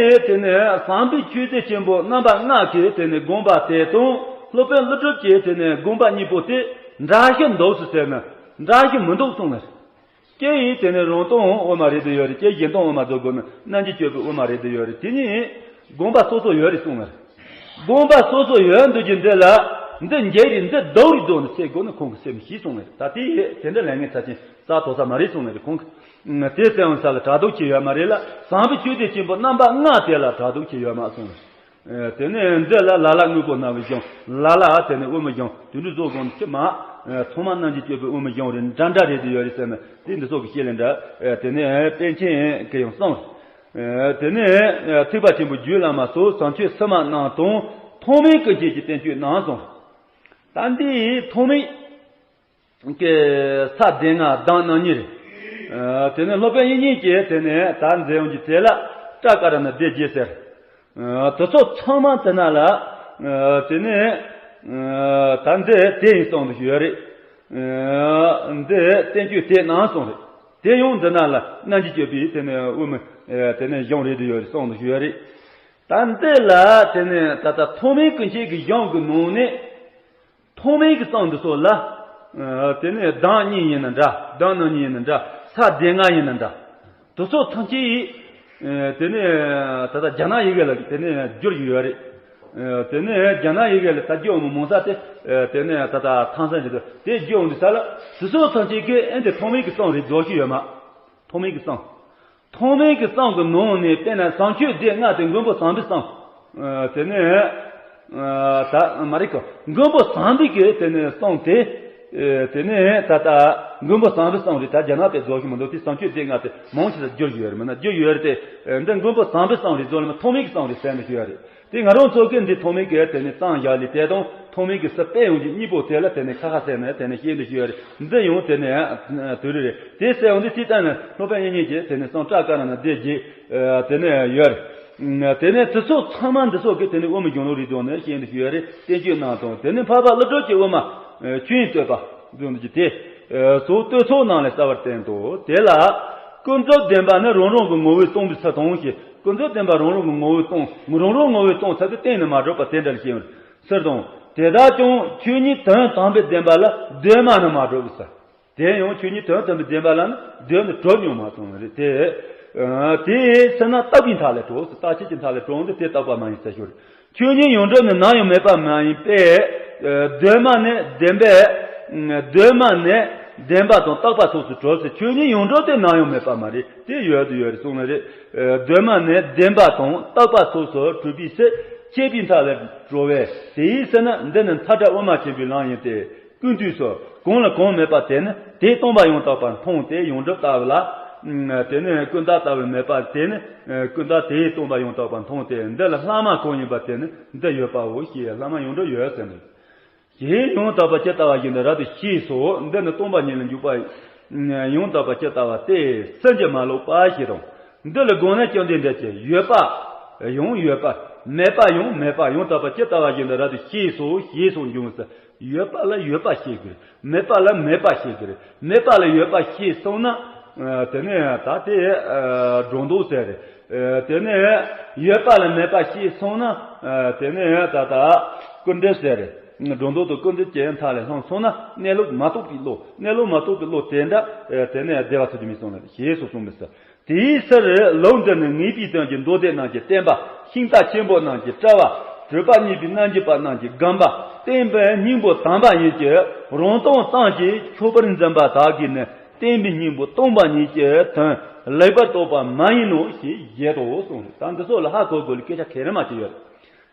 དེ་ནས་བསམ་པའི་ཆོས་སྡེ་ཆེན་པོ་རྣམ་པ་ལྔ་གི་དེ་ནས་དགོངས་པ་དེ་དང་སློབ་དཔོན་ཀླུ་སྒྲུབ་ཀྱི་དེ་ནས་དགོངས་པ་གཉིས་པོ་དེ་འདྲ་ཞིག་འདུག་སུ་ཟེར་ན་འདྲ་ཞིག་མི་འདུག་གསུངས་ནས། སྐྱེ་ཡི་དེ་ནས་རང་སྟོང་དབུ་མ་རེད་དུ་ཡོད་རེད་ཀྱེ་གཞན་སྟོང་དབུ་མ་རྫོགས་དགོས་ན་རྣལ་འབྱོར་སྤྱོད་པའི་དབུ་མ་རེད་དུ་ཡོད་རེད་དེ་ནས་དགོངས་པ་སོ་སོ་ཡོད་རེད་གསུངས་ནས། དགོངས་པ་སོ་སོ་ཡོད་འདུག་རྒྱུ་འདི་ལ་འདི་འགྱེལ་རེད་འདི་ལྡོག་རེད་འདུག་ནས་ཟེར་དགོས་ན་ཁོང་གི་སེམས་ཤེས་གསུངས་ནས་ད་དེ་དེ་འདྲ་ལས་ངན་ཚ་ཅན་རྩ་དོག་ས་མ་རེད་གསུངས་ནས་ཁོང་གི། དེ་གསལ་བའི་ས་ལ་དྲག་སྡུག་ཅི་ཡོད་མ་རེད་ལ་བཟང་པོའི་ཆོས་སྡེ་ཆེན་པོ་རྣམ་པ་ལྔ་དེ་ལ་དྲག་སྡུག་ཅི་ཡོད་མ་གསུངས། དེ་ནས་འདི་ལ་ལ་ལ་དངོས་པོ་སྣང་བའི་གཞུང་ལ་ལ་དེ་ནས་དབུ་མའི་གཞུང་དུད་འགྲོ་བཟོ་དགོངས་ཕྱི་མ། ཚང་མ་རྣལ་འབྱོར་སྤྱོད་པའི་དབུ་མའི་གཞུང་རེད་འདྲ་འདྲ་རེད་དུ་ཡོད་རེད་ཟེར་ན་དེ་འདི་ཚོ་གི་བཤད་ལས་འདྲ། དེ་ནས་པཎ་ཆེན་གྱི་ཡང་གསུངས། དེ་ནས་ཐེག་པ་ཆེན་པོའི་རྒྱུད་བླ་མ་སོགས་བཟང་སྤྱོད་ཟེར་མ་རྣམས་དང་ཐོགས་མེད་ཀུན་མཁྱེན་གྱི་བསྟན་བཅོས་རྣམས་གསུངས། ད་འདི་ཐོགས་མེད། ཀྱི་ས་སྡེ་ལྔ་གདམས་རྣམ་གཉིས་རེད། དེ་ནས་སློབ་དཔོན་དབྱིག་གཉེན་གྱིས་དེ་ནས་ད་མཛད་ཡོང་གི་དེ་ལ་ཏྲ་ཀ་ར་ན་སྡེ་བརྒྱད་ཟེར། དེ་ཚོ་ཚང་མ་དེ་ན་ལ་དེ་ནས་ད་འདི་དེ་ཡིན་གསུངས་འདུག་ཡོད་རེད། འདི་བསྟན་བཅོས་དེ་ནང་གསུངས་རེད། དེ་ཡང་འདི་ན་ལ་རྣལ་འབྱོར་སྤྱོད་པའི་དེ་ནས་དབུ་མ་དེ་ནས་གཞུང་རེད་འདུག་ཡོད་རེད་གསུངས་འདུག་ཡོད་རེད། ད་འདི་ལ་དེ་ནས་ད་ལྟ་ཐོགས་མེད་ཀུན་མཁྱེན་གྱི་གཞུང་གི་ནང་ནས། ཐོགས་མེད་ཀྱི་གསུང་འདི་ཚོ་ལ། དེ་ནས་གདམས་གཉིས་ཡིན་ན་འདྲ་གདམས་རྣམ་གཉིས་ཡིན་ན་འདྲ་ས་སྡེ་ལྔ་ཡིན་ན་འདྲ། དེ་ཚོ་ཐམས་ཅད་ཡིས། དེ་ནས་ད་ལྟ་རྒྱ་ནག་ཡི་གེ་ལ་དེ་ནས་བསྒྱུར་གྱི་ཡོད་རེད། དེ་ནས་རྒྱ་ནག་ཡི་གེ་ལ་ད་བསྒྱུར་འོང་མོ་མོ་ས་དེ། དེ་ནས་ད་ལྟ་ཐང་སན་རེད་དེ་བསྒྱུར་འོང་དུས་ས་ལ་དེ་ཚོ་ཐམས་ཅད་ཀྱིས་ཨེ་འདི་ཐོགས་མེད་ཀྱི་གསུང་རེད་རྫོགས་ཀྱི་ཡོད་མ། ཐོགས་མེད་ཀྱི་གསུང་། ཐོགས་མེད་ཀྱི་གསུང་གི་ནང་ནས་དཔེར་ན་བཟང་སྤྱོད་སྡེ་ལྔ་དེ་མགོན་པོ་བསམ་པའི་གསུང་། དེ་ནས། ད་མ་རེད་གོ་མགོན་པོ་བསམ་པའི་གི་དེ་ནས་གསུང་དེ། དེ་ནས་ད་ལྟ་མགོན་པོ་བསམ་པའི་གསུང་རེད་ད་རྒྱ་ནག་པས་རྫོགས་ཤིག་མི་འདུག་དེ་བཟང་སྤྱོད་སྡེ་ལྔ་དེ་མང་ཆེ་ས་བསྒྱུར་ཡོད་རེད་མིན་ན་བསྒྱུར་ཡོད་རེད་དེ། འདི་མགོན་པོ་བསམ་པའི་གསུང་རེད་རྫོགས་ལ་མ་ཐོགས་མེད་ཀྱི་གསུང་རེད་ཟེར་ནས་ཞུ་ཡ་རེད། དེ་ང་རང་ཚོ་གི་འདི་ཐོག་མའི་གི་དེ་ནས་གཙང་བཞག་ལས་དེ་དང་ཐོག་མའི་གི་སུ་སྤེལ་ཡོང་གི་གཉིས་པོ་དེ་ལ་དེ་ནས་ཁ་ཁ་ཟེར་ནས་དེ་ནས་ཤེས་འདི་ཤེས་ཡོད་རེད། འདི་ཡང་དེ་ནས་དུས་རེད་རེད། དེ་ཟེར་ཡོང་དུས་དེ་ལྟ་ནས་སློབ་དཔོན་དབྱིག་གཉེན་གྱིས་དེ་ནས་གསང་སྐྲ་དཀར་ནང་ན་སྡེ་བརྒྱད་དེ་ནས་ཡོད་རེད། དེ་ནས་དེ་ཚོ་ཚང་མ་འདི་ཚོ་གི་དེ་ནས་དབུ་མའི་སྒྲུང་ལུགས་རིགས་སྦྱོང་ནས་ཤེས་འདི་ཤེས་ཡོད་རེད། བསྟན་བཅོས་གནང་དང་། དེ་ནས་འཕགས་པ་ཀླུ་སྒྲུབ་ཀྱི་དབུ་མ་ཆོས་དབྱིངས་བསྟོད་པ་སྦྱོང་འདི་ཀྱི་དེ་སོགས་བསྟོད་ཚོགས་ནང་ལས་གསལ་བར་བསྟན་ཏོ། དེ་ལ་ཀུན་རྫོབ་བདེན་པ་ནི་རང་རང་གི་ངོ་བོས་སྟོང་པའི་ཚུལ་དང་ཞེས། ཀུན་རྫོབ་བདེན་པ་རང་རང་གི་ངོ་བོས་སྟོང་། རང་རང་ངོ་བོས་སྟོང་ཚུལ་དེ་གཏན་ནས་མ་གྲུབ་པ་དེ་འདྲ་ལ་བཤད་པར་ཟེར་དང་། དེ་དག་ཀྱང་ཆོས་ཉིད་དོན་དམ་པའི་བདེན་པ་ལ་གདོད་མ་ནས་མ་གྲུབ་པའི་ཚུལ། དེ་ཡང་ཆོས་ཉིད་དོན་དམ་པའི་བདེན་པ་ལ་ནི་གདོད་ནས་གྲུབ་མྱོང་མ་སོང་བ་རེད་དེ། དེའི་ཚེ་ན་རྟག་པའི་མཐའ་ལས་གྲུབ། རྟག་ཆད་ཀྱི་མཐའ་ལས་གྲུབ་འོང་དུས་དེ་རྟག་པ་མ་ཡིན་ཟེར་ཞོར། ཆོས་ཉིད་ཡོངས་གྲུབ་ནི་ནམ་ཡང་མེད་པ་མ་ཡིན་པས། གདོད་མ་ནས་བདེན་པས། གདོད་མ་ནས་བདེན་པ་དང་རྟག་པ་སོ་སོར་གྲུབ་ཟེར། ཆོས་ཉིད་ཡོངས་གྲུབ་དེ་ནམ་ཡང་མེད་པ་མ་རེད། དེ་ཡོད་དུ་ཡོད་རེད་གསུངས་ནི་རེད། གདོད་མ་ནས་བདེན་པ་དང་རྟག་པ་སོ་སོར་གྲུབ་པའི་ཚེ་ཆད་པའི་མཐའ་ལས་གྲུབ་པས། དེའི་ཚེ་ན་འདི་ནི་མཐའ་བྲལ་དབུ་མ་ཆེན་པོའི་ལམ་ཡིན་ཏེ། ཀུན་བཏུས་སོ། གང་ལ་གང་མེད་པ་དེ་ནི་དེས་སྟོང་པ་ཡང་དག་པར་མཐོང་སྟེ་ཡོངས་གྲུབ་ལྟ་བུ་ལ། དེ་ནི་ཀུན་བཏགས་ལྟ་བུ་མེད་པ་དེ་ནི་ཀུན་བཏགས་དེས་སྟོང་པ་ཡང་དག་པར་མཐོང་སྟེ། འདི་ལ་ལྷག་མ་གང་ཡིན་པ་དེ་ནི་འདི་ཡོད་པའོ་ཞེས་ལྷག་མ་ཡོངས་གྲུབ་ཡོད་ཟེར་འདུག། ཞེས་ཡང་དག་པར་ཇི་ལྟ་བ་བཞིན་དུ་རབ་ཏུ་ཤེས་སོ། འདི་ནི་སྟོང་པ་ཉིད་ལ་འཇུག་པ། ཡང་དག་པར་ཇི་ལྟ་བ་སྟེ། སེམས་ཀྱིས་མ་ལོག་པ་ཞེས་དང་། འདི་ལ་དགོངས་ནས་བཅོམ་ལྡན་འདས་ཀྱིས་ཡོད་པ་ཡང་ཡོད་པ། མེད་པ་ཡང་མེད་པ། ཡང་དག་པར་ཇི་ལྟ་བ་བཞིན་དུ་རབ་ཏུ་ཤེས་སོ་ཞེས་སོགས་འབྱུང་ཟེར། ཡོད་པ་ལ་ཡོད་པ་ཤེས་དགོས། མེད་པ་ལ་མེད་པ་ཤེས་དགོས། མེད་པ་ལ་ཡོད་པ་ཤེས་སོང་ན། དེ་ནས་ད་དེ་སྒྲོ་འདོགས་ཟེར་རེད། དེ་ནས་ཡོད་པ་ལ་མེད་པ་ཤེས་སོང་ན། དེ་ནས་ད་ལྟ་ཀུན་འདུས་ཟེར་རེད། སྒྲོ་འདོགས་དང་ཀུན་འདུས་ཀྱི་མཐའ་ལས་ལྷུང་སོང་ན་གནས་ལུགས་མ་རྟོགས་པའི་བློ། གནས་ལུགས་མ་རྟོགས་པའི་བློ་དེ་འདྲ། དེ་ནས་བདེ་བ་ཚུལ་དུ་མི་སོང་ལ་ཞེས་སོགས་གསུངས་པས་ཟེར། དེའི་ཕྱིར་ལུགས་འདི་ནི་ངེས་པའི་དོན་གྱི་མདོ་སྡེ་རྣམས་ཀྱི་བསྟན་པ། ཤིང་རྟ་ཆེན་པོ་རྣམས་ཀྱི་དཔྲལ་བ། གྲུབ་པ་བརྙེས་པའི་རྣལ་འབྱོར་པ་རྣམས་ཀྱི་སྒོམ་པ། བསྟན་པའི་སྙིང་པོ་དམ་པ་ཉིད་ཀྱི་རང་སྟོང་ཙམ་གྱིས་ཆོག་པར་འཛིན་པ་དག་གིས་ནི་བསྟན་པའི་སྙིང་པོ་སྟོང་པ་ཉིད་ཀྱི་དོན་ལེགས་པར་རྟོགས་པ་མ་ཡིན་ནོ་ཞེས་བཞེད་དོ་གསུངས། ད་འདི་ཚོ་ལ་ཧ་གོ་དགོས་ལ་སྐད་ཆ་ག་རེ་མ་ཅིག་ཡོད།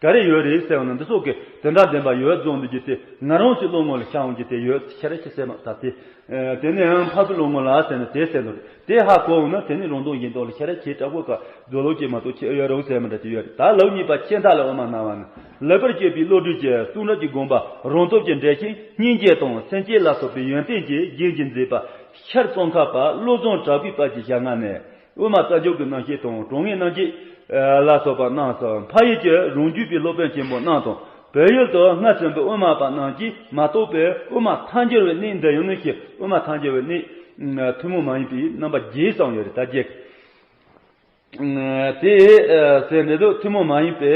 ག་རེ་ཡོད་རེད་ཟེར་བ་ན། འདི་ཚོ་གི་དོན་དག་བདེན་པ་ཡོད་རྫོགས་འདུག་རྒྱུ་དེ་ང་རང་ཚོའི་བློ་ངོ་ལ་ཤར་འོང་རྒྱུ་དེ་ཡོད། ཤ་ར་ཁྱི་སེ་མ་ད་དེ། དེ་ནས་ཡང་འཕགས་པའི་བློ་ངོ་ལ་ཟེར་ན་དེ་ཟེར་འདུག། དེ་ཧ་གོ་འོང་ན་དེ་ནི་རང་སྟོང་གཞན་སྟོང་ལ་ཤ་ར་ཁྱི་དྲག་པོ་ཀ་རྫོགས་ལོག་ཅིག་མ་གཏོགས་ཁྱི་ཡོད་རུང་ཟེར་མི་འདྲ་ཅིག་ཡོད་རེད། ད་ལུགས་གཉིས་པ་ཆད་མཐའ་ལ་དབུ་མ་སྣང་བ་ནི། ལེགས་པར་སྤྱོད་པའི་བློ་གྲོས་ཀྱི་གསུང་རབ་ཀྱི་དགོངས་པ་རང་སྟོབས་ཀྱིས་འགྲེལ་ཞིང་སྙིང་རྗེ་དང་སེམས་བསྐྱེད་ལ་སོགས་པའི་ཡོན་ཏན་གྱིས་རྒྱན་གྱིས་མཛེས་པ། ཤར་ཙོང་ཁ་པ་བློ་བཟང་གྲགས་པའི་དཔལ་གྱི་ཞལ་སྔ་ནས། དབུ་མ་རྩ་རྒྱུད་ཀྱི་རྣམ་བཤད་དང་། དྲང་ངེས་རྣམ་བཤད་ལ་སོགས་པ་རྣམས་སོ། འཕགས་ཡུལ་གྱི་རང་རྒྱུད་པའི་སློབ་དཔོན་ཆེན་པོ་རྣམས་དང་། བོད་ཡུལ་དུ་སྔར་བྱོན་པའི་དབུ་མ་པ་རྣམས་ཀྱིས་མ་རྟོགས་པའི་དབུ་མ་ཐལ་འགྱུར་བའི་གནད་འདི་ཡང་ནི་ཞེས། དབུ་མ་ཐལ་འགྱུར་བའི་གནད་ཐུན་མོང་མ་ཡིན་པའི་རྣམ་པ་བརྒྱད་གསུངས་ཡོད་རེད། ད་རྒྱས། དེ་ཟེར་འདི་དུ་ཐུན་མོང་མ་ཡིན་པའི་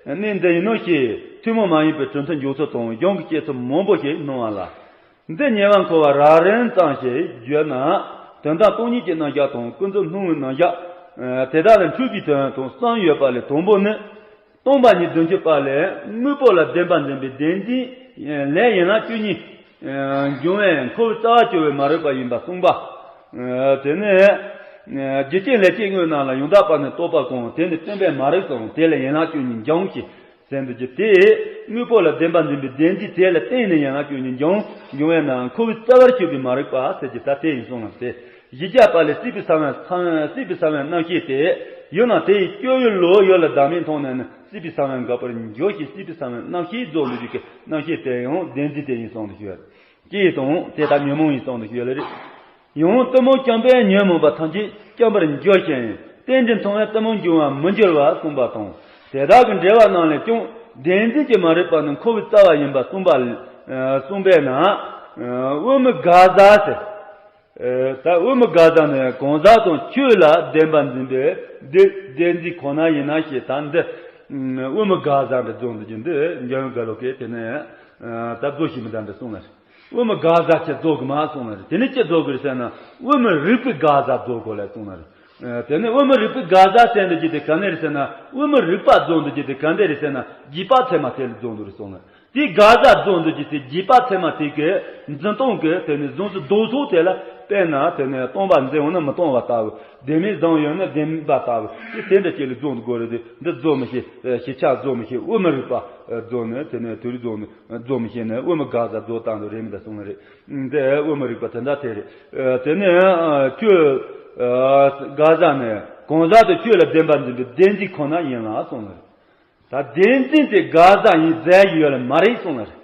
གནད་འདི་ཡིན་ནོ་ཞེས། ཐུན་མོང་མ་ཡིན་པའི་གྲུབ་མཐའི་འཇོག་ཚུལ་དང་གཞུང་གི་བཤད་ཚུལ་མང་པོ་ཞིག་སྣང་བ་ལ། འདི་ཉེ་བར་འཁོར་བ་རགས་རིམ་ཙམ་ཞིག་བརྗོད་ན། དོན་དམ་སྟོང་ཉིད་ཀྱི་རྣམ་གཞག་དང་ཀུན་རྫོབ་སྣང་བའི་རྣམ་གཞག་དེ་དག་ལ་འཁྲུལ་པའི་དོན་དང་གསུམ་ཡོད་པ་ལས། དང་པོ་ནི། སྟོང་པ་ཉིད་བདུན་ཅུ་པ་ལས། དངོས་པོ་ལ་བདེན་པར་འཛིན་པའི་བདེན་འཛིན་ལས་ཡན་ལག་བཅུ་གཉིས་འབྱུང་བས་འཁོར་བའི་རྩ་བར་གྱུར་པའི་མ་རིག་པ་ཡིན་པ་གསུངས་པ། དེ་ནས་རྒྱུ་རྐྱེན་ལས་སྐྱེས་དངོས་རྣམས་ལ། ཡང་དག་པར་ནི་རྟོག་པ་གང་། དེ་ནི་སྟོང་པའི་མ་རིག་གསུངས། དེ་ལས་ཡན་ལག་བཅུ་གཉིས་འབྱུང་ཞེས་ཟེར་འདུག་རྒྱུ་དེ། དངོས་པོ་ལ་བདེན་པར་འཛིན་པའི་བདེན་འཛིན་དེ་ལ་བརྟེན་ནས་ཡན་ལག་བཅུ་གཉིས་འབྱུང་། འབྱུང་བས་ན་འཁོར་བའི་རྩ་བར་གྱུར་པའི་མ་རིག་པ་ཟེར་རྒྱུ་ད་དེ་ཡིན་གསུངས་ལ་སྟེ། བཞི་བརྒྱ་པ་ལས་སྲིད་པའི་ས་བོན། སྲིད་པའི་ས་བོན་རྣམ་ཤེས་ཏེ། ཡང་ན་དེ་ཡི་སྤྱོད་ཡུལ་ལུས་ཡོད་ལ་བདག་མེད་མཐོང་ནས་ནི་སྲིད་པའི་ས་བོན་འགག་པར་འགྱུར་ཞེས། སྲིད་པའི་ས་བོན་རྣམ་ཤེས་རྫོགས་འདུག་རྒྱུ་གི་རྣམ་ཤེས་དེ་ཡང་བདེན་འཛིན་དེ་ཡིན་གསུངས་འདུག་ཞུ་བ་ཅི་དང་དེ་ལྟར་ཉོན་མོངས་ཡིན་གསུངས་འདུག་ཞུ་བ་ལ་རེད། ཡང་གཏི་མུག་བཅོམ་པས་ཉོན་མོངས་པ་ཐམས་ཅད་བཅོམ་པར་འགྱུར་ཞིང་། རྟེན་འབྲེལ་མཚུངས་པས་གཏི་མུག་འབྱུང་བར་མི་འགྱུར་བར་གསུངས་པ་དང་། དེ་དག་གི་འགྲེལ་པ་རྣམས་ལས་ཀྱང་བདེན་འཛིན་གྱི་མ་རིག་པ་ནི་འཁོར་བའི་རྩ་བ་ཡིན་པ་གསུངས་པ། གསུངས་པས་ན། དབུ་མའི་དགག་བྱ་ཟེར། ད་དབུ་མའི་དགག་བྱ་ནི་གང་ཟག་དང་ཆོས་ལ་བདེན་པར་འཛིན་པའི་བདེན་བདེན་འཛིན་ཁོ་ན་ཡིན་ན་ཞེས། ད་འདི་དབུ་མའི་དགག་བྱ་འདི་རྫོགས་འདུག་རྒྱུ་འདི་འཇམ་དབྱངས་དགེ་ལུགས་ཀྱིས་དེ་ནས་ད་རྫོགས་ཤིག་མི་འདྲ་འདི་གསུངས་ལ། དབུ་མའི་དགག་བྱ་ཅི་རྫོགས་གི་མ་གསུངས་ལ་རེད། དེ་ནས་ཅི་རྫོགས་གི་རེད་ཟེར་ན། དབུ་མའི་རིགས་པའི་དགག་བྱ་རྫོགས་དགོས་ལ་གསུངས་ལ་རེད། དེ་ནས་དབུ་མའི་རིགས་པའི་དགག་བྱ་ཟེར་འདུག་རྒྱུ་དེ་ག་འདྲ་རེད་ཟེར་ན། དབུ་མའི་རིགས་པ་རྫོགས་འདུག་རྒྱུ་དེ་ག་འདྲ་རེད་ཟེར་ན། རྗེས་དཔག་ཚད་མ་དེ་ལ་རྫོགས་འདུག་རེད་གསུངས་ལ། དེའི་དགག་བྱ་རྫོགས་འདུག་རྒྱུ་དེ་རྗེས་དཔག་ཚད་མ་དེ་གི་འཛིན་སྟངས་ཀྱི་དེ་ནས་གཟུང་འཛིན་ལྡོག་ཕྱོགས་དེ་ལ་དཔེར་ན་དེ་ནས་སྟོང་པ་འཛིན་འོང་ན་མི་སྟོང་བ་ལྟ་བུ། བདེན་མེད་བཟུང་ཡོང་ན་བདེན་པ་ལྟ་བུ། དེ་དེ་འདྲ་ཅིག་ལ་རྫོགས་འདུག་དགོས་རེད་དེ། འདི་རྫོགས་མི་ཤེས། ཤེས་བྱ་རྫོགས་མི་ཤེས། དབུ་མའི་རིགས་པ་རྫོགས་ནས་དེ་ནས་དུས་རིགས་རྫོགས་ནས། རྫོགས་མི་ཤེས་ནས་དབུ་མའི་དགག་བྱ་རྫོགས་བཏང་འདུག་རེད་མི་འདྲ་གསུངས་ནི་རེད། འདི་དབུ་མའི་རིགས་པ་དེ་འདྲ་དེ་རེད། དེ་ནས་ཆོས་དགག་བྱ་ནི་གང་ཟག་དང་ཆོས་ལ་བདེན་པར་འཛིན་པའི་བདེན་འཛིན་ཁོ་ན་ཡིན་ལ་གསུངས་ནི་རེད། ད་བདེན་འཛིན་དེ་དགག་བྱ་ཡིན་ཟེར་ཡོད་ལ་མ་རེད་གསུངས་ལ་རེད།